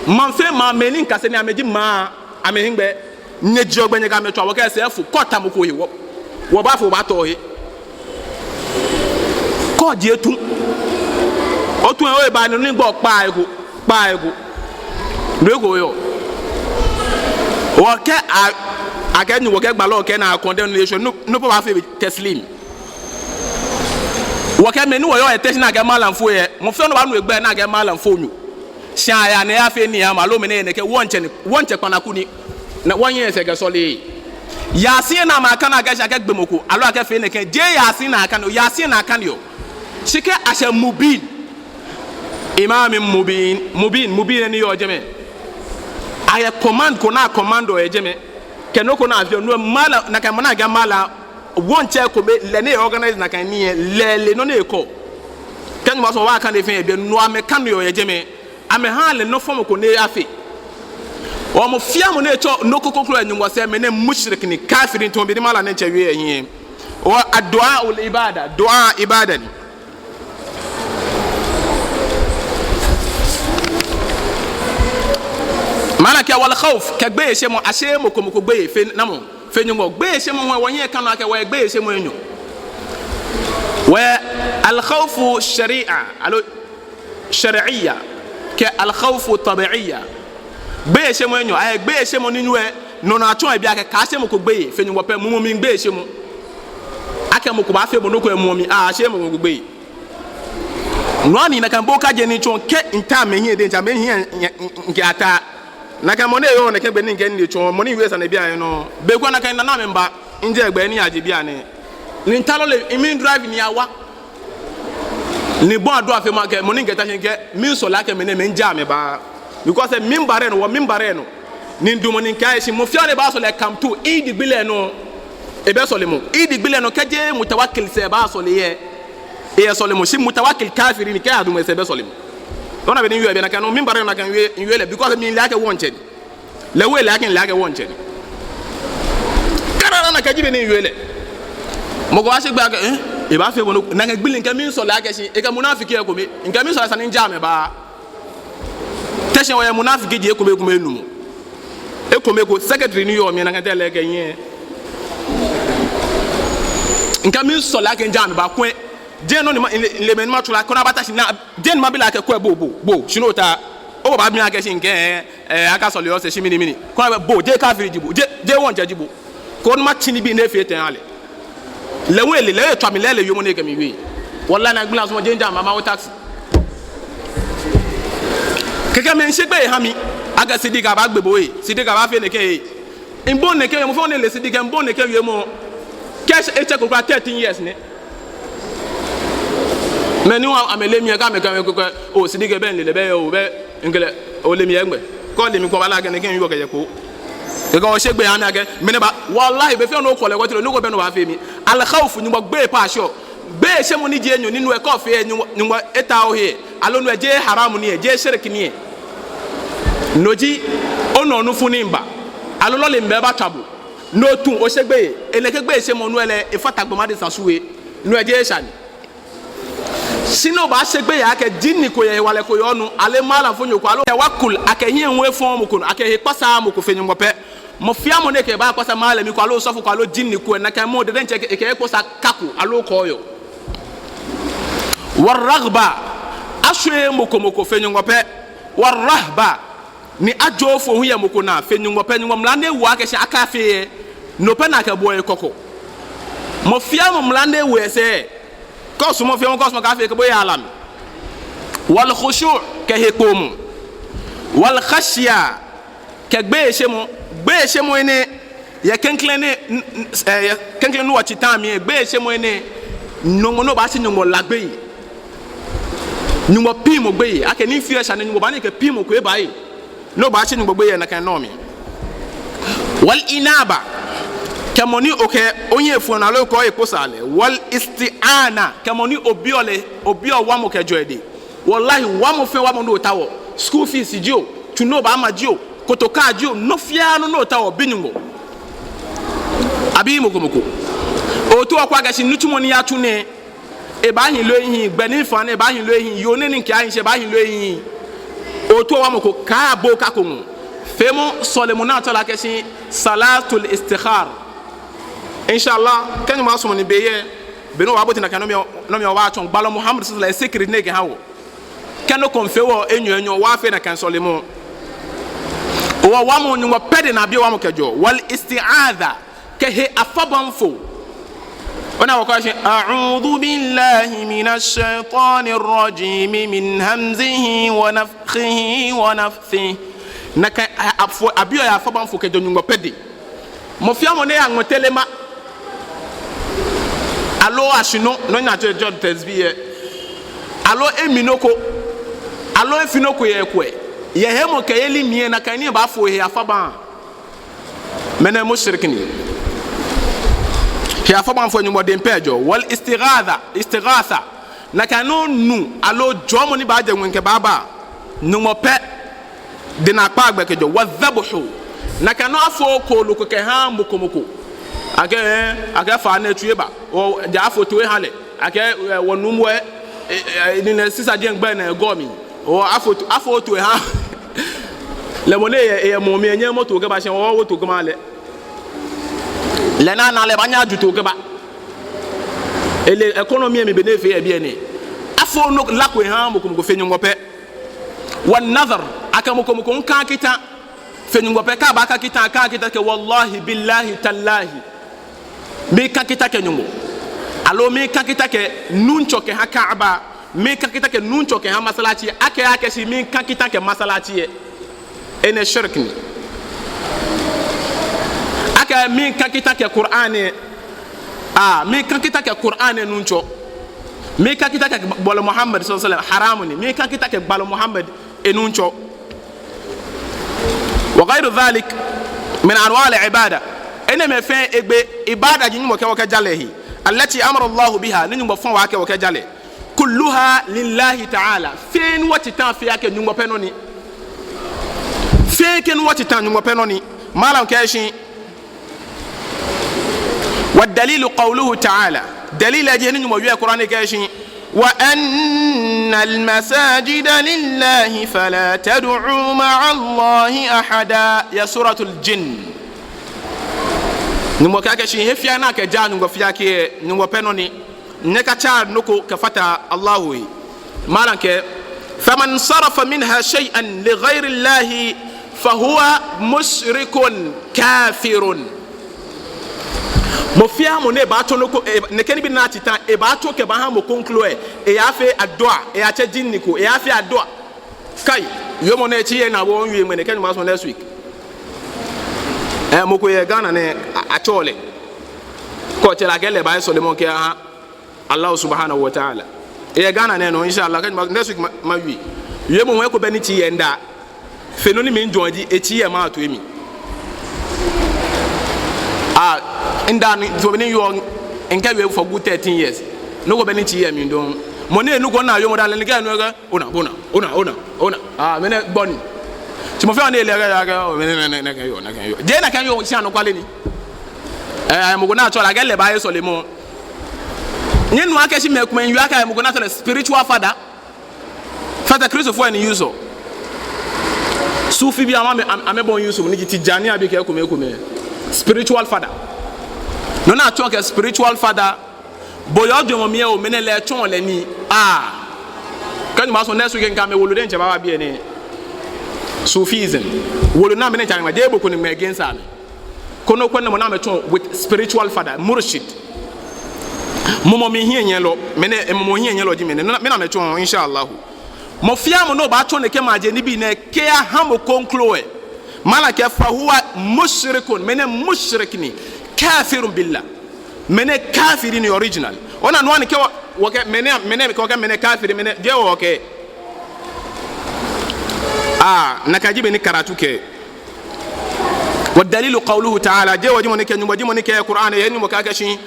Maŋ fɛɛ maŋ, mɛi ni mikase nii, amɛji maŋ, amɛhiŋmɛi. Nyɛjieɔ gbɛ nyɛkɛ amɛ tswa, wɔkɛɛ esɛɛ fo, kɛ ota mɔ ko he, wɔ, wɔbaafo, wɔbaatɔ ohe. Kɛ oji etu. Otu lɛ, oba ni onuɔ gbɔ kpaa eko, kpaa eko. Nɔ ko yɔɔ. Wɔkɛɛ a, akɛ ni wɔkɛɛ gbalɔ kɛɛ ni akɔndɛ ni eshwɛ, no, no po baafee taslim. Wɔkɛɛ mɛi ni wɔyɔɔ yɛ Teshi ni akɛɛ malamfoi lɛ, mɔ fɛɛ mɔ baanu egbɛi ni akɛɛ malamfonyo. Shi aya ni afee nii aha mɔ, aloo mɛni nɛkɛ, wɔŋtsɛ ni, wɔŋtsɛ kpanaku ni. Ni wɔnyiɛ esɛɛ kɛsɔle. Yasin ni amɛkane akɛ shi akɛgbe mɔ ko, aloo akɛfee nɛkɛ, jeee Yasin ni akaneɔ, Yasin ni akaneɔ. Shi kɛ ashɛ Mubin. Imam Mubin, Mubin, Mubin ni yɔɔ jɛmɛ. Ayɛ command ko ni acommandɔ yɛ jɛmɛ. Kɛ nɔ ko ni afeɔ, no malam, nakai mɔ ni akɛɛ malam, wɔŋtsɛ kome, lɛ ni e-organize nakai nii lɛ, lɛ le nɔ ni ekɛɔ. Kɛ Nyɔŋmɔ sumɔ wɔbaakane fɛɛ yɛ biɛ, no amɛkaneɔ yɛ jɛmɛ. Amɛhaa lɛ nɔ fɔmɔ ko ni afee. Hewɔ mɔ fɛɛ mɔ ni etsɔ nɔ ko kroko yɛ Nyɔŋmɔ sɛɛ, mɛnɛ mushrik ni, kafiri ni, tamɔ bɔ ni malam nɛɛ tsɛ wie yɛ hiɛ. Hewɔ ad-du'a ul-ibada, du'a ibada ni. Malam kɛɛ wal khawf, kɛ gbeyeishemɔ, asheee mɔ ko mɔ ko gbeyei fe namɔ, fe Nyɔŋmɔ. Gbeyeishemɔ hu wɔhiɛ ka nɔ akɛ wɔyɛ gbeyeishemɔ enyɔ. Wɔyɛ al khawfu shari'a, aloo shar'iyya, kɛ al khawfu tabi'iyya. Gbeyeishemɔ enyɔ, ayɛ gbeyeishemɔ ni nyu ɛ, no nɔ atsɔɔ yɛ biɛ akɛ kaashe mɔ ko gbeyei fe Nyɔŋmɔ pɛ, mumɔ mli gbeyeishemɔ. Akɛ mɔ ko baafee bo nɔ ko yɛ mumɔ mli, asheee mɔ ko mɔ ko gbeyei. Nɔ ni nakai boka je ni tsɔɔ kɛ nta mɛi hiɛ diɛŋtsɛ, mɛi hiɛ ŋ-, ŋ-, ŋ-, ŋkɛ ata. Nakai mɔ ni yɔɔ nɛkɛ gbɛ ni ŋkɛ ni tsɔɔ, mɔ ni wie sane biɛ nɔ. Be ko nakai nana mɛi ba, ŋjɛ gbɛ ni yaje biɛ nɛɛ. Ni ŋta lɔle, imi drive ni yawa. Ni bɔ adu afee ma kɛ, mɔ ni ŋkɛ ta shi ŋkɛ, miisɔle akɛ mɛnɛ mɛi ŋjaa amɛ ba. Because mimbar lɛ nɔ, wɔ mimbar lɛ nɔ. Ni ŋdumɔ ni ŋkɛɛ shi, mɔ fɛɛ ni baasɔle Camp two, Eid gbi lɛ nɔ. Ebɛ sɔlemɔ. Eid gbi lɛ nɔ, kɛjeee mutawakkil sɛɛ baasɔle yɛ. Eyɛ sɔlemɔ, shi mutawakkil kafiri ni kɛ adumɔ esɛɛ ebɛ sɔlemɔ. Ona bɔ ni miwie biɛ nakai nɔ, mimbar lɛ nɔ nakai miwie, miwie lɛ, because mile akɛ wɔŋtsɛ ni. Lɛ hu ele akɛ mile akɛ wɔŋtsɛ ni. Karara nakai ji bɔ ni miwie lɛ. Mɔ ko baashe gbeyei akɛ, eh, ebaafee bo nɔ ko, nakai gbi lɛ ŋkɛ miisɔle akɛ shi, ekɛ munafiki ekome, ŋkɛ miisɔle esa ni ŋjaa amɛ ba. Te shi wɔyɛ munafiki ji ekome ekome enumɔ. Ekome ko secretary ni yɔɔ mli nakai tɛ lɛ kɛ nyɛ. Ŋkɛ miisɔle akɛ ŋjaa amɛ ba kwɛ. Jeee nɔ ni ma, ŋle, ŋle mɛi ni matsɔɔ lɛ, koni abata shi ni, jeee ni mabi lɛ akɛ kwɛ bo, bo, bo, shi no ta. Obaabi mi akɛ shi ŋkɛ, eh, eh, akasɔle osɛɛ shi mɛni mɛni. Koni abɛ bo, jeee kafiri ji bo, jeee, jeee wɔŋtsɛ ji bo. Koni matsi nibii ni efee tɛŋŋ ale. Lɛ hu ele, lɛ hu etswa mi lɛ, lɛ hu yɔɔ mɔ ni ekɛ mi wie. Wallahi nakai gbi lɛ sumɔɔ jeee ŋjaa amɛ ba, mawo taxi. Kɛkɛ mɛi ŋshe gbeyei ha mi. Akɛ Sidika baagbe bo ee, Sidika baafee nɛkɛ ee. Ŋbɔi nɛkɛ, mɔ fɛɛ mɔ ni le Sidika, ŋbɔi nɛkɛ wiemɔ. Kɛ etsɛ ko kwraa thirteen years nɛ. Mɛi ni wa amɛle mi yɛ, kɛ amɛkɛɛ mi akɛ, oo, Sidika bɛ ŋle lɛ, bɛ oo, bɛ ŋkɛɛ lɛ, ole mi yɛ ŋmɛnɛ. Kɛ ole mi ko baala akɛ nɛkɛ yoo kɛ yɛ ko. Kɛkɛ oshe gbeyei ha mi akɛ, mɛni ba, wallahi, be fɛɛ ni okɔ lɛ, kɔ tiro, nɔ ko bɛ ni obaafee mi. Al khawf, Nyɔŋmɔ gbeyei pɛ asheɔ. Gbeyeishemɔ ni ji enyɔ ni no lɛ kɛ ofee, Nyɔŋmɔ, Nyɔŋmɔ etaoɔ ohe. Aloo no lɛ jeee haram ni, jeee shirk ni. No ji, onɔ nufu ni miiba. Aloo lɔle miiba ebatswa bo. No tu oshe gbeyei, enɛ kɛ gbeyeishemɔ no lɛ, efata gbɔmɔ adesa su ee. No lɛ jeee esha ni. Shi ni obaashe gbeyei akɛ jinni ko yɛ, hewalɛ ko yɔɔ nɔ, aloo malamfonyo ko, aloo tawakkul, akɛ hiɛ hu efɔɔɔ mɔ ko nɔ, akɛ he kpasaa mɔ ko fe Nyɔŋmɔ pɛ. Mɔ fɛɛ mɔ ni kɛ baakpasa malami ko aloo osɔfo ko aloo jinni ko, nakai mɔ diɛŋtsɛ ekɛ, ekɛ ekpasa ka ko aloo kɔɔyɔɔ. Wa raghba, ashweee mɔ ko mɔ ko fe Nyɔŋmɔ pɛ. Wa rahba, ni ajooo foi hu yɛ mɔ ko naa fe Nyɔŋmɔ pɛ, Nyɔŋmɔ mla ni ewo akɛ shi akafee lɛ, no pɛ ni akɛbɔɔ lɛ kɔkɔ. Mɔ fɛɛ mɔ mla ni ewo yɛ sɛɛ, kɛ osumɔɔ fɛɛ mɔ, kɛ osumɔɔɔ kaafee, kɛ bo yɛ ala mli. Wal khushu', kɛ hekpoomɔ. Wal khashya, kɛ gbeyeishemɔ, gbeyeishemɔ enɛ, yɛ klɛŋklɛŋ nɛɛ, n-, n-, eh, yɛ klɛŋklɛŋ nɛɛ wɔtsi ta mli lɛ, gbeyeishemɔ enɛ, Nyɔŋmɔ ni obaashi Nyɔŋmɔ la gbeyei. Nyɔŋmɔ piŋmɔ gbeyei, akɛ nii fioo esha ni Nyɔŋmɔ baaha ni ekɛ piŋmɔ ko eba lɛ. Ni obaashi Nyɔŋmɔ gbeyei yɛ nakai nɔ mli. Wal inaba, kɛ mɔ ni okɛ ohiɛ fuɔ naa loo okɛ ohe kpasaa lɛ. Wal isti'ana, kɛ mɔ ni obiɔ lɛ, obiɔ wamɔ kɛjɛɔ edɛŋ. Wallahi, wamɔ fɛɛ wamɔ ni otaoɔ, school fees jio, tsu ni obaama jio, kotoka jio, nɔ fɛɛ nɔ ni otaoɔ, bi Nyɔŋmɔ. Abi mɔ ko mɔ ko. Ootao okwɛ akɛ shi nitsumɔ ni yatsu nɛɛ, ebaahi loo ehiii, gbɛ ni mifa nɛɛ ebaahi loo ehiii, yoo nɛɛ ni mikɛaahi shi ebaahi loo ehiii. Ootao wamɔ ko, kaabo ka ko ŋɔɔ. Feemɔ sɔlemɔ ni atsɛɔ lɛ akɛ shi salatul istikhar. Inshallah, kɛ Nyɔŋmɔ sumɔ ni be yɛ, be ni wɔbaabote nakai nɔ mli, nɔ mli wɔbaatsɔɔ gbalɔ Muhammad sallallahu alaihi wasallam secret ni ekɛha wɔ. Kɛ nɔ ko miifee wɔ enyɔ enyɔ, wɔfee nakai sɔlemɔ. Wɔ wamɔ Nyɔŋmɔ pɛ dɛŋ ni abiɔ wamɔ kɛjɛɔ. Wal isti'adha, kɛ he afabaŋfoo. Ona wɔkɛɛ akɛshi, "A'udhu billahi minash shaitanir rajim, min hamzihi wa nafthihi wa nafthihi." Nakai a-, afɔ, abiɔ yɛ afabaŋfoo kɛjɛɔ Nyɔŋmɔ pɛ dɛŋ. Mɔ fɛɛ mɔ ni eyaŋɔ telema, aloo ashi nɔ, nɔ ni atsɛɔ lɛ tasbih lɛ, aloo emi nɔ ko, aloo efi nɔ ko yɛ ekwɛ, yɛ hemɔkɛyeli mli lɛ, nakai nii lɛ baafo ehe afabaŋ. Mɛnɛ mushrik ni. He afabaŋfoo Nyɔŋmɔ dɛŋ pɛ ejɛɔ. Wal istighatha, istighatha. Nakai nɔ nu aloo jɔɔmɔ ni baajɛ ŋwɛi kɛbaaba, Nyɔŋmɔ pɛ dɛŋ naakpɛɛ gbɛ kɛjɛɔ. Wa dhabhu. Nakai nɔ afooo kooloo ko kɛhaaa mɔ ko mɔ ko. Akɛ, eh, akɛ faa nɛɛ tsui eba. Wɔ, ja afo toi aha lɛ. Akɛ, eh, wɔnuumo lɛ, eh, eh, ni nɛ sisa jɛŋ gbɛ nɛ gɔ mli. Wɔ afo, afo toi aha. Lɛ mɔ ni eyɛ, eyɛ mɔ mli enyɛɛɛ mɔ toi kɛba shi, wɔwo toi kɛba lɛ. Lɛ naa naa lɛ baanyɛ aju toi kɛba. Ele economy mli bɔ ni efee yɛ biɛ nɛɛ. Afooo nɔ la ko ehaaa mɔ ko mɔ ko fe Nyɔŋmɔ pɛ. Wa nadhar, akɛ mɔ ko mɔ ko miika kita fe Nyɔŋmɔ pɛ, kɛ abaaka kita, aka kita akɛ wallahi, billahi, tallahi. Miika kita kɛ Nyɔŋmɔ. Aloo miika kita kɛ Nuŋtsɔ kɛha Kaaba. Miika kita kɛ Nuŋtsɔ kɛha masalaci. Akɛ, akɛshi miika kita kɛ masalaci lɛ. Enɛ shirk ni. Akɛ miika kita kɛ Qur'an lɛ. Ah, miika kita kɛ Qur'an lɛ Nuŋtsɔ. Miika kita kɛ gbalɔ Muhammad sallallahu alaihi wasallam, haram ni. Miika kita kɛ gbalɔ Muhammad, enuŋtsɔ. Wa ghayru dhalik min anwa' al-ibada. Enɛɛmɛi fɛɛ egbe ibada ji Nyɔŋmɔ kɛɛ wɔkɛja lɛ he. Allati amara Allahu biha, ni Nyɔŋmɔ fɔ wɔ akɛ wɔkɛja lɛ. Kulluha lillahi ta'ala. Fɛɛ ni wɔtsi ta fɛɛ akɛ Nyɔŋmɔ pɛ nɔ ni. Fɛɛ kɛ ni wɔtsi ta Nyɔŋmɔ pɛ nɔ ni. Malam kɛɛ shi, wa dalilu qawluhu ta'ala. Dalil lɛ ji he ni Nyɔŋmɔ wie Qur'an lɛ kɛɛ shi, wa anna al-masajida lillahi fala tad'u ma'a Allahi ahada. Yɛ Suratul Jinn. Nyɔŋmɔ kɛɛ akɛshi he fɛɛ ni akɛjaa Nyɔŋmɔ fɛɛ kɛ, Nyɔŋmɔ pɛ nɔ ni. Nyɛkatsaa nɔ ko kɛfata Allahu he. Malam kɛɛ, faman sarafa minha shay'an li ghayri Allahi fahuwa mushrikun kafirun. Mɔ fɛɛ mɔ ni baatsɔ nɔ ko, e, nɛkɛ nibii ni atsi ta, ebaatsɔ kɛbaha mɔ kroko lɛ, eyaafee adua, eyatsɛ jinni ko, eyaafee adua. Kai, yoo mɔ nɛɛ tsi yɛ naa bo, owie ŋmɛnɛ kɛ Nyɔŋmɔ sumɔ next week. Eh, mɔ ko yɛ Ghana nɛɛ, a, atsɛɔ lɛ. Kɛ otsɛ lɛ akɛ lɛ baaye sɔlemɔ kɛha Allah subhanahu wa ta'ala. Eyɛ Ghana nɛɛ nɔ, inshallah, kɛ Nyɔŋmɔ, next week ma, mawie. Wiemɔ ŋwɛi ko bɛ ni tsi yɛ mida. Fe nɔ ni mijwɛŋ ji, etsi yɛ mato emli. Ah, mida ni, so ni yoo, mikɛ wie for good thirteen years. Nɔ ko bɛ ni tsi yɛ mli dɔŋŋ. Mɔ ni nuko naa yoo mɔ dani lɛ ni kɛ nu kɛ, ona, ona, ona, ona, ona. Ah, mɛnɛ gbɔ ni. Shi mɔ fɛɛ ni ele kɛ, kɛ, oh, mɛnɛ, nɛ, nɛ, nɛkɛ yoo, nɛkɛ yoo. Jeee nɛkɛ yoo, shi anɔkwale ni. Eh, mɔ ko ni atsɛɔ lɛ akɛ lɛ baaye sɔlemɔ. Nyɛnu akɛshi mɛi komɛi yɔɔ akɛ mɔ ko ni atsɛɔ lɛ spiritual father. Father Christopher ni Yusuf. Sufi bii amɛ, amɛ, amɛbɔi Yusuf, ni ji Tijaniya bii kɛ ekomɛi ekomɛi. Spiritual father. Nɔ ni atsɛɔ akɛ spiritual father. Bo yɛ ojwɛŋmɔ mli lɛ, omɛnɛ lɛ tsɔɔ lɛ nii. Ah. Kɛ Nyɔŋmɔ sumɔ next week mikɛ amɛ wolo diɛŋtsɛ baaba biɛ nɛɛ. Sufism. Wolo ni amɛ diɛŋtsɛ amɛŋma, jeee bo ko ni ŋmɛ against amɛ. Kɔnɔ kwɛ nɔ mɔ ni amɛtsɔɔ with spiritual father, murshid. Mumɔ mli hiɛnyɛlɔ, mɛnɛ, mumɔ hiɛnyɛlɔ ji mɛnɛ, mɛnɛ amɛtsɔɔ, inshallah. Mɔ fɛɛ mɔ ni baatsɔ nɛkɛ maje nibii nɛɛ kɛyaha mɔ kroko lɛ. Malam kɛɛ fahuwa mushrikun, mɛnɛ mushrik ni, kafirun billah. Mɛnɛ kafiri ni original. Ona nɔ ni kɛ wɔ, wɔkɛɛ mɛnɛ, mɛnɛ, kɛ wɔkɛɛ mɛnɛ kafiri, mɛnɛ, jeee wɔkɛɛ. Ah, nakai ji bɔ ni karatu kɛɛ. Wa dalilu qawluhu ta'ala, jeee wɔ ji mɔ ni kɛɛ, Nyɔŋmɔ ji mɔ ni kɛɛ Qur'an lɛ, Nyɔŋmɔ kɛɛ akɛshi,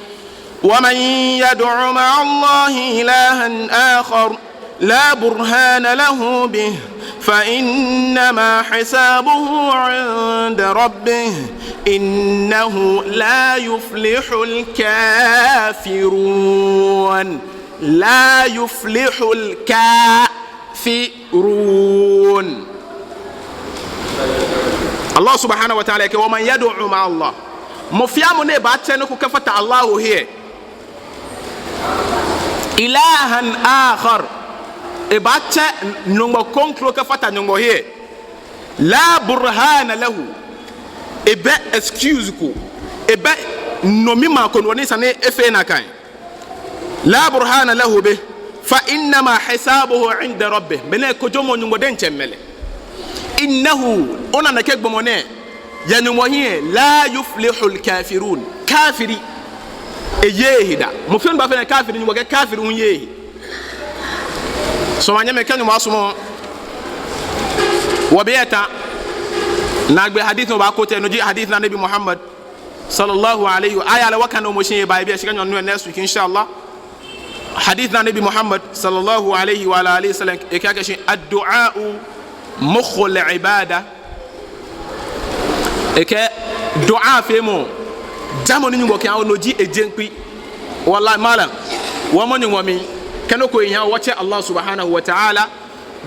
wa man yad'u ma'a Allahi ilahan akhar la burhana lahu bih, fa innama hisabuhu inda rabbih, innahu la yuflihul kafirun. La yuflihul kafirun. Allah subhanahu wa ta'ala kɛɛ, wa man yad'u ma'a Allah. Mɔ fɛɛ mɔ ni baatsɛ nɔ ko kɛfata Allah he. Ilahan akhar. Ebaatsɛ Nyɔŋmɔ kroko kɛfata Nyɔŋmɔ he. La burhana lahu. Ebɛ excuse ko. Ebɛ nɔmimaa ko nɔ ni esa ni efee nakai. لا برهان له به فإنما حسابه عند ربه. Mɛnɛ kojomɔ Nyɔŋmɔ diɛŋtsɛ mɛlɛ. إنه, ona nɛkɛ gbɔmɔ nɛɛ, yɛ Nyɔŋmɔ hiɛ, لا يفلح الكافرون. Kafiri, eyeee ehe da. Mɔ fɛɛ ni baafee enɛ kafiri, Nyɔŋmɔ kɛɛ kafiri hu yeee ehe. So, manyɛmimɛi, kɛ Nyɔŋmɔ sumɔ, wɔbɛ eta, naagbee hadith ni wɔbaa quote, no ji hadith ni Anabi Muhammad sallallahu alayhi wa, aya lɛ wɔkane momo shi yɛ biɛ, shi kɛ Nyɔŋmɔ nu next week, inshallah. Hadith ni Anabi Muhammad sallallahu alayhi wa ala alihi wa sallam, ekɛɛ akɛshi, الدعاء مخ العبادة. Ekɛɛ du'a feemɔ, jamɔ ni Nyɔŋmɔ kɛha, no ji ejeŋkpii. Wallahi, malam, wɔmɔ Nyɔŋmɔ mli, kɛ nɔ ko ehiaa wɔ, wɔtsɛ Allah subhanahu wa ta'ala.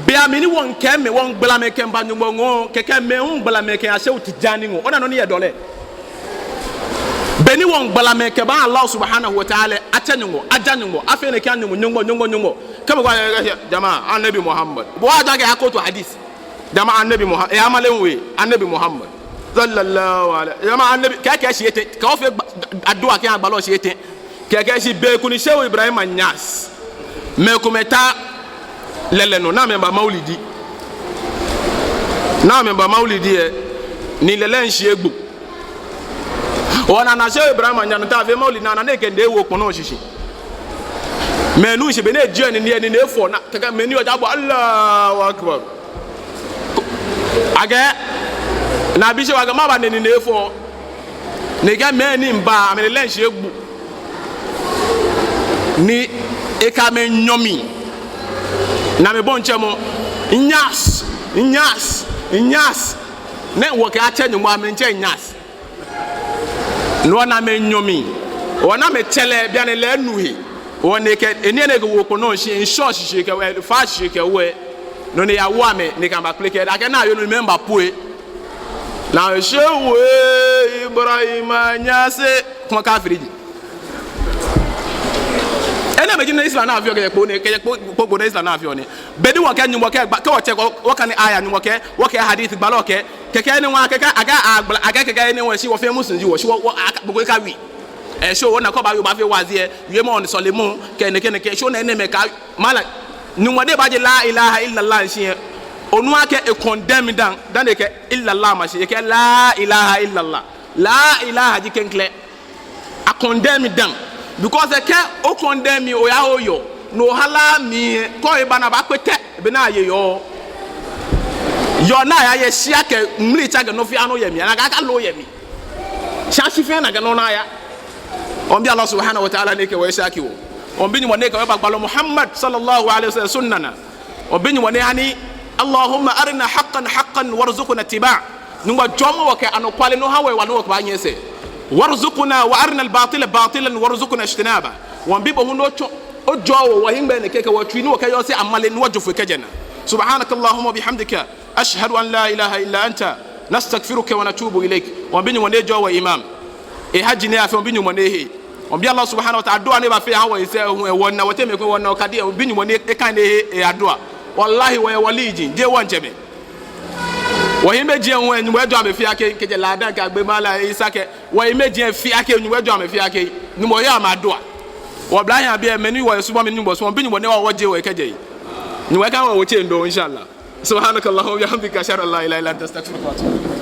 Be mli ni wɔŋkɛ mɛi, wɔŋgbala mɛi kɛmiiba Nyɔŋmɔ ŋɔɔ, kɛkɛ mɛi hu gbala mɛi kɛya Shehu Tijani ŋɔɔ. Ona nɔ ni yɔɔ dɔlɛ. Be ni wɔŋgbala mɛi kɛba Allah subhanahu wa ta'ala, atsɛ Nyɔŋmɔ, aja Nyɔŋmɔ, afee nɛkɛ Nyɔŋmɔ, Nyɔŋmɔ, Nyɔŋmɔ, Nyɔŋmɔ. Kɛ mɔ ko, jama'a, Anabi Muhammad. Bo aja kɛ a quote hadith. Jama'a, Anabi Muhammad. E, amale hu we, Anabi Muhammad. Sallallahu alaihi. Jama'a, Anabi, kɛ, kɛ shi etɛ, kɛ ofee gba-, addu'a kɛ agbalɔ shi etɛ. Kɛkɛ shi be ko ni Shehu Ibrahim Inyas, mɛi komɛi ta lɛlɛ nɔ, ni amɛba maulidi. Ni amɛba maulidi lɛ, ni lɛlɛ lɛ shi egbo. Ona, ni Shehu Ibrahim Inyas ni ta fee maulidi, ni ana ni ekɛ nine wo kpɔnɔ shishi. Mɛi nu shi be ni eji enine, enine efɔ, ni kɛkɛ mɛi ni yɔɔ jɛmɛ abɔ Allahu Akbar. Akɛ, ni abi Shehu akɛ mɛɛba ni enine efɔ. Ni kɛ mɛi ni miiba, amɛlɛlɛ lɛ shi egbo. Ni ekɛ amɛ nyɔ mli. Ni amɛbɔi tsɛmɔ, Inyas, Inyas, Inyas. Ni wɔkɛɛ atsɛ Nyɔŋmɔ, amɛmiitsɛ Inyas. Ni wɔna amɛ nyɔ mli. Wɔna amɛtsɛ lɛ, bianɛ lɛ enu he. Wɔ ni ekɛ, enine ni ekɛ wo kpɔnɔ shi, ŋshɔ shishi kɛ wɛ, fa shishi kɛ wɛ. No ni eyawo amɛ, ni ekɛ amɛ bakpeleke, akɛ ni ayɔɔ no ni mɛi miiba pue. Ni Shehu Ibrahim Inyas, kuma kafiri ji. Enɛɛmɛi ji nɔ ni Islam naa fioo kɛ kpo nɛɛ, kɛ kpo, kpo, kpo nɔ ni Islam naa fioo nɛɛ. Be ni wɔkɛɛ Nyɔŋmɔ kɛ gba, kɛ wɔtsɛ, wɔ, wɔkane aya Nyɔŋmɔ kɛɛ, wɔkɛɛ hadith gbalɔ kɛɛ, kɛkɛ ni wɔ, kɛkɛ, akɛ agbala, akɛ kɛkɛ ni wɔ, shi wɔfɛɛ Muslim ji wɔ, shi wɔ, wɔ, aka, gbogbo eka wi. E, shi wɔna kɛ oba wi obaafee waazi lɛ, wiemɔ ni sɔlemɔ, kɛ nɛkɛ nɛkɛ, shi ona enɛɛmɛi ka, malam, Nyɔŋmɔ diɛŋtsɛ baaje la ilaha illallah shishi lɛ, onu akɛ e condemn dani, dani ekɛ illallah ma shi, ekɛɛ la ilaha illallah. La ilaha ji klɛŋklɛŋ. A condemn dani. Because kɛ o condemn, oya oyɔɔ. No hala mli, kɛ eba ni abaakpe tɛ, be ni aye yɔɔ. Yɔɔ ni ayaye shia kɛ mlitsa kɛ nɔ fɛɛ nɔ yɛ mli. Ana akɛ akalo yɛ mli. Shi shi fɛɛ ni akɛ nɔ ni aya. Wɔmiibi Allah subhanahu wa ta'ala ni ekɛ wɔ eshaki wɔ. Wɔmiibi Nyɔŋmɔ ni ekɛ wɔ eba gbalɔ Muhammad sallallahu alaihi wasallam sunna naa. Wɔmiibi Nyɔŋmɔ ni hani, اللهم أرنا الحق حقا وارزقنا اتباعه. Nyɔŋmɔ, jɔɔmɔ wɔ kɛ anɔkwale nɔ, ha wɔ ewa ni wɔkɛbaanyiɛ esɛɛ. وارزقنا، وأرنا الباطل باطلا وارزقنا اجتنابه. Wɔmiibi bo hu ni otsɔ, ojɔɔ wɔ, wɔhiŋmɛi nɛɛ kɛkɛ wɔtsui ni wɔkɛyɔse amale ni wɔjo foi kɛjɛ naa. سبحانك اللهم وبحمدك، أشهد أن لا إله إلا أنت، نستغفرك ونتوب إليك. Wɔmiibi Nyɔŋmɔ ni ejɔɔ wɔ imam. E hajj ni afee, wɔmiibi Nyɔŋmɔ ni ehe. Wɔmiibi Allah subhanahu wa ta'ala, adua ni ebaafee aha wɔ esɛɛ hu, wɔna wɔteŋ mɛi komɛi, wɔna okadi, wɔmiibi Nyɔŋmɔ ni eka ni ehe e adua. Wallahi, wɔyɛ wali ji, jeee wɔŋtsɛmɛi. Wɔhiimeji hu, Nyɔŋmɔ ejɔɔ amɛ fɛɛ akɛ, kɛjɛ ladan kɛyagbe malam Isa kɛ, wɔhiimeji fɛɛ akɛ, Nyɔŋmɔ ejɔɔ amɛ fɛɛ akɛ, Nyɔŋmɔ ehe amɛ adua. Wɔ oblahii abii, mɛi ni wɔsumɔɔ, mɛi ni Nyɔŋmɔ sumɔɔ, wɔmiibi Nyɔŋmɔ ni ewa wɔ je wɔ kɛjɛ he. Nyɔŋmɔ eka wɔ wɔtsɛ ndo, inshallah. سبحانك اللهم وبحمدك، أشهد أن لا إله إلا أنت، أستغفرك وأتوب إليك.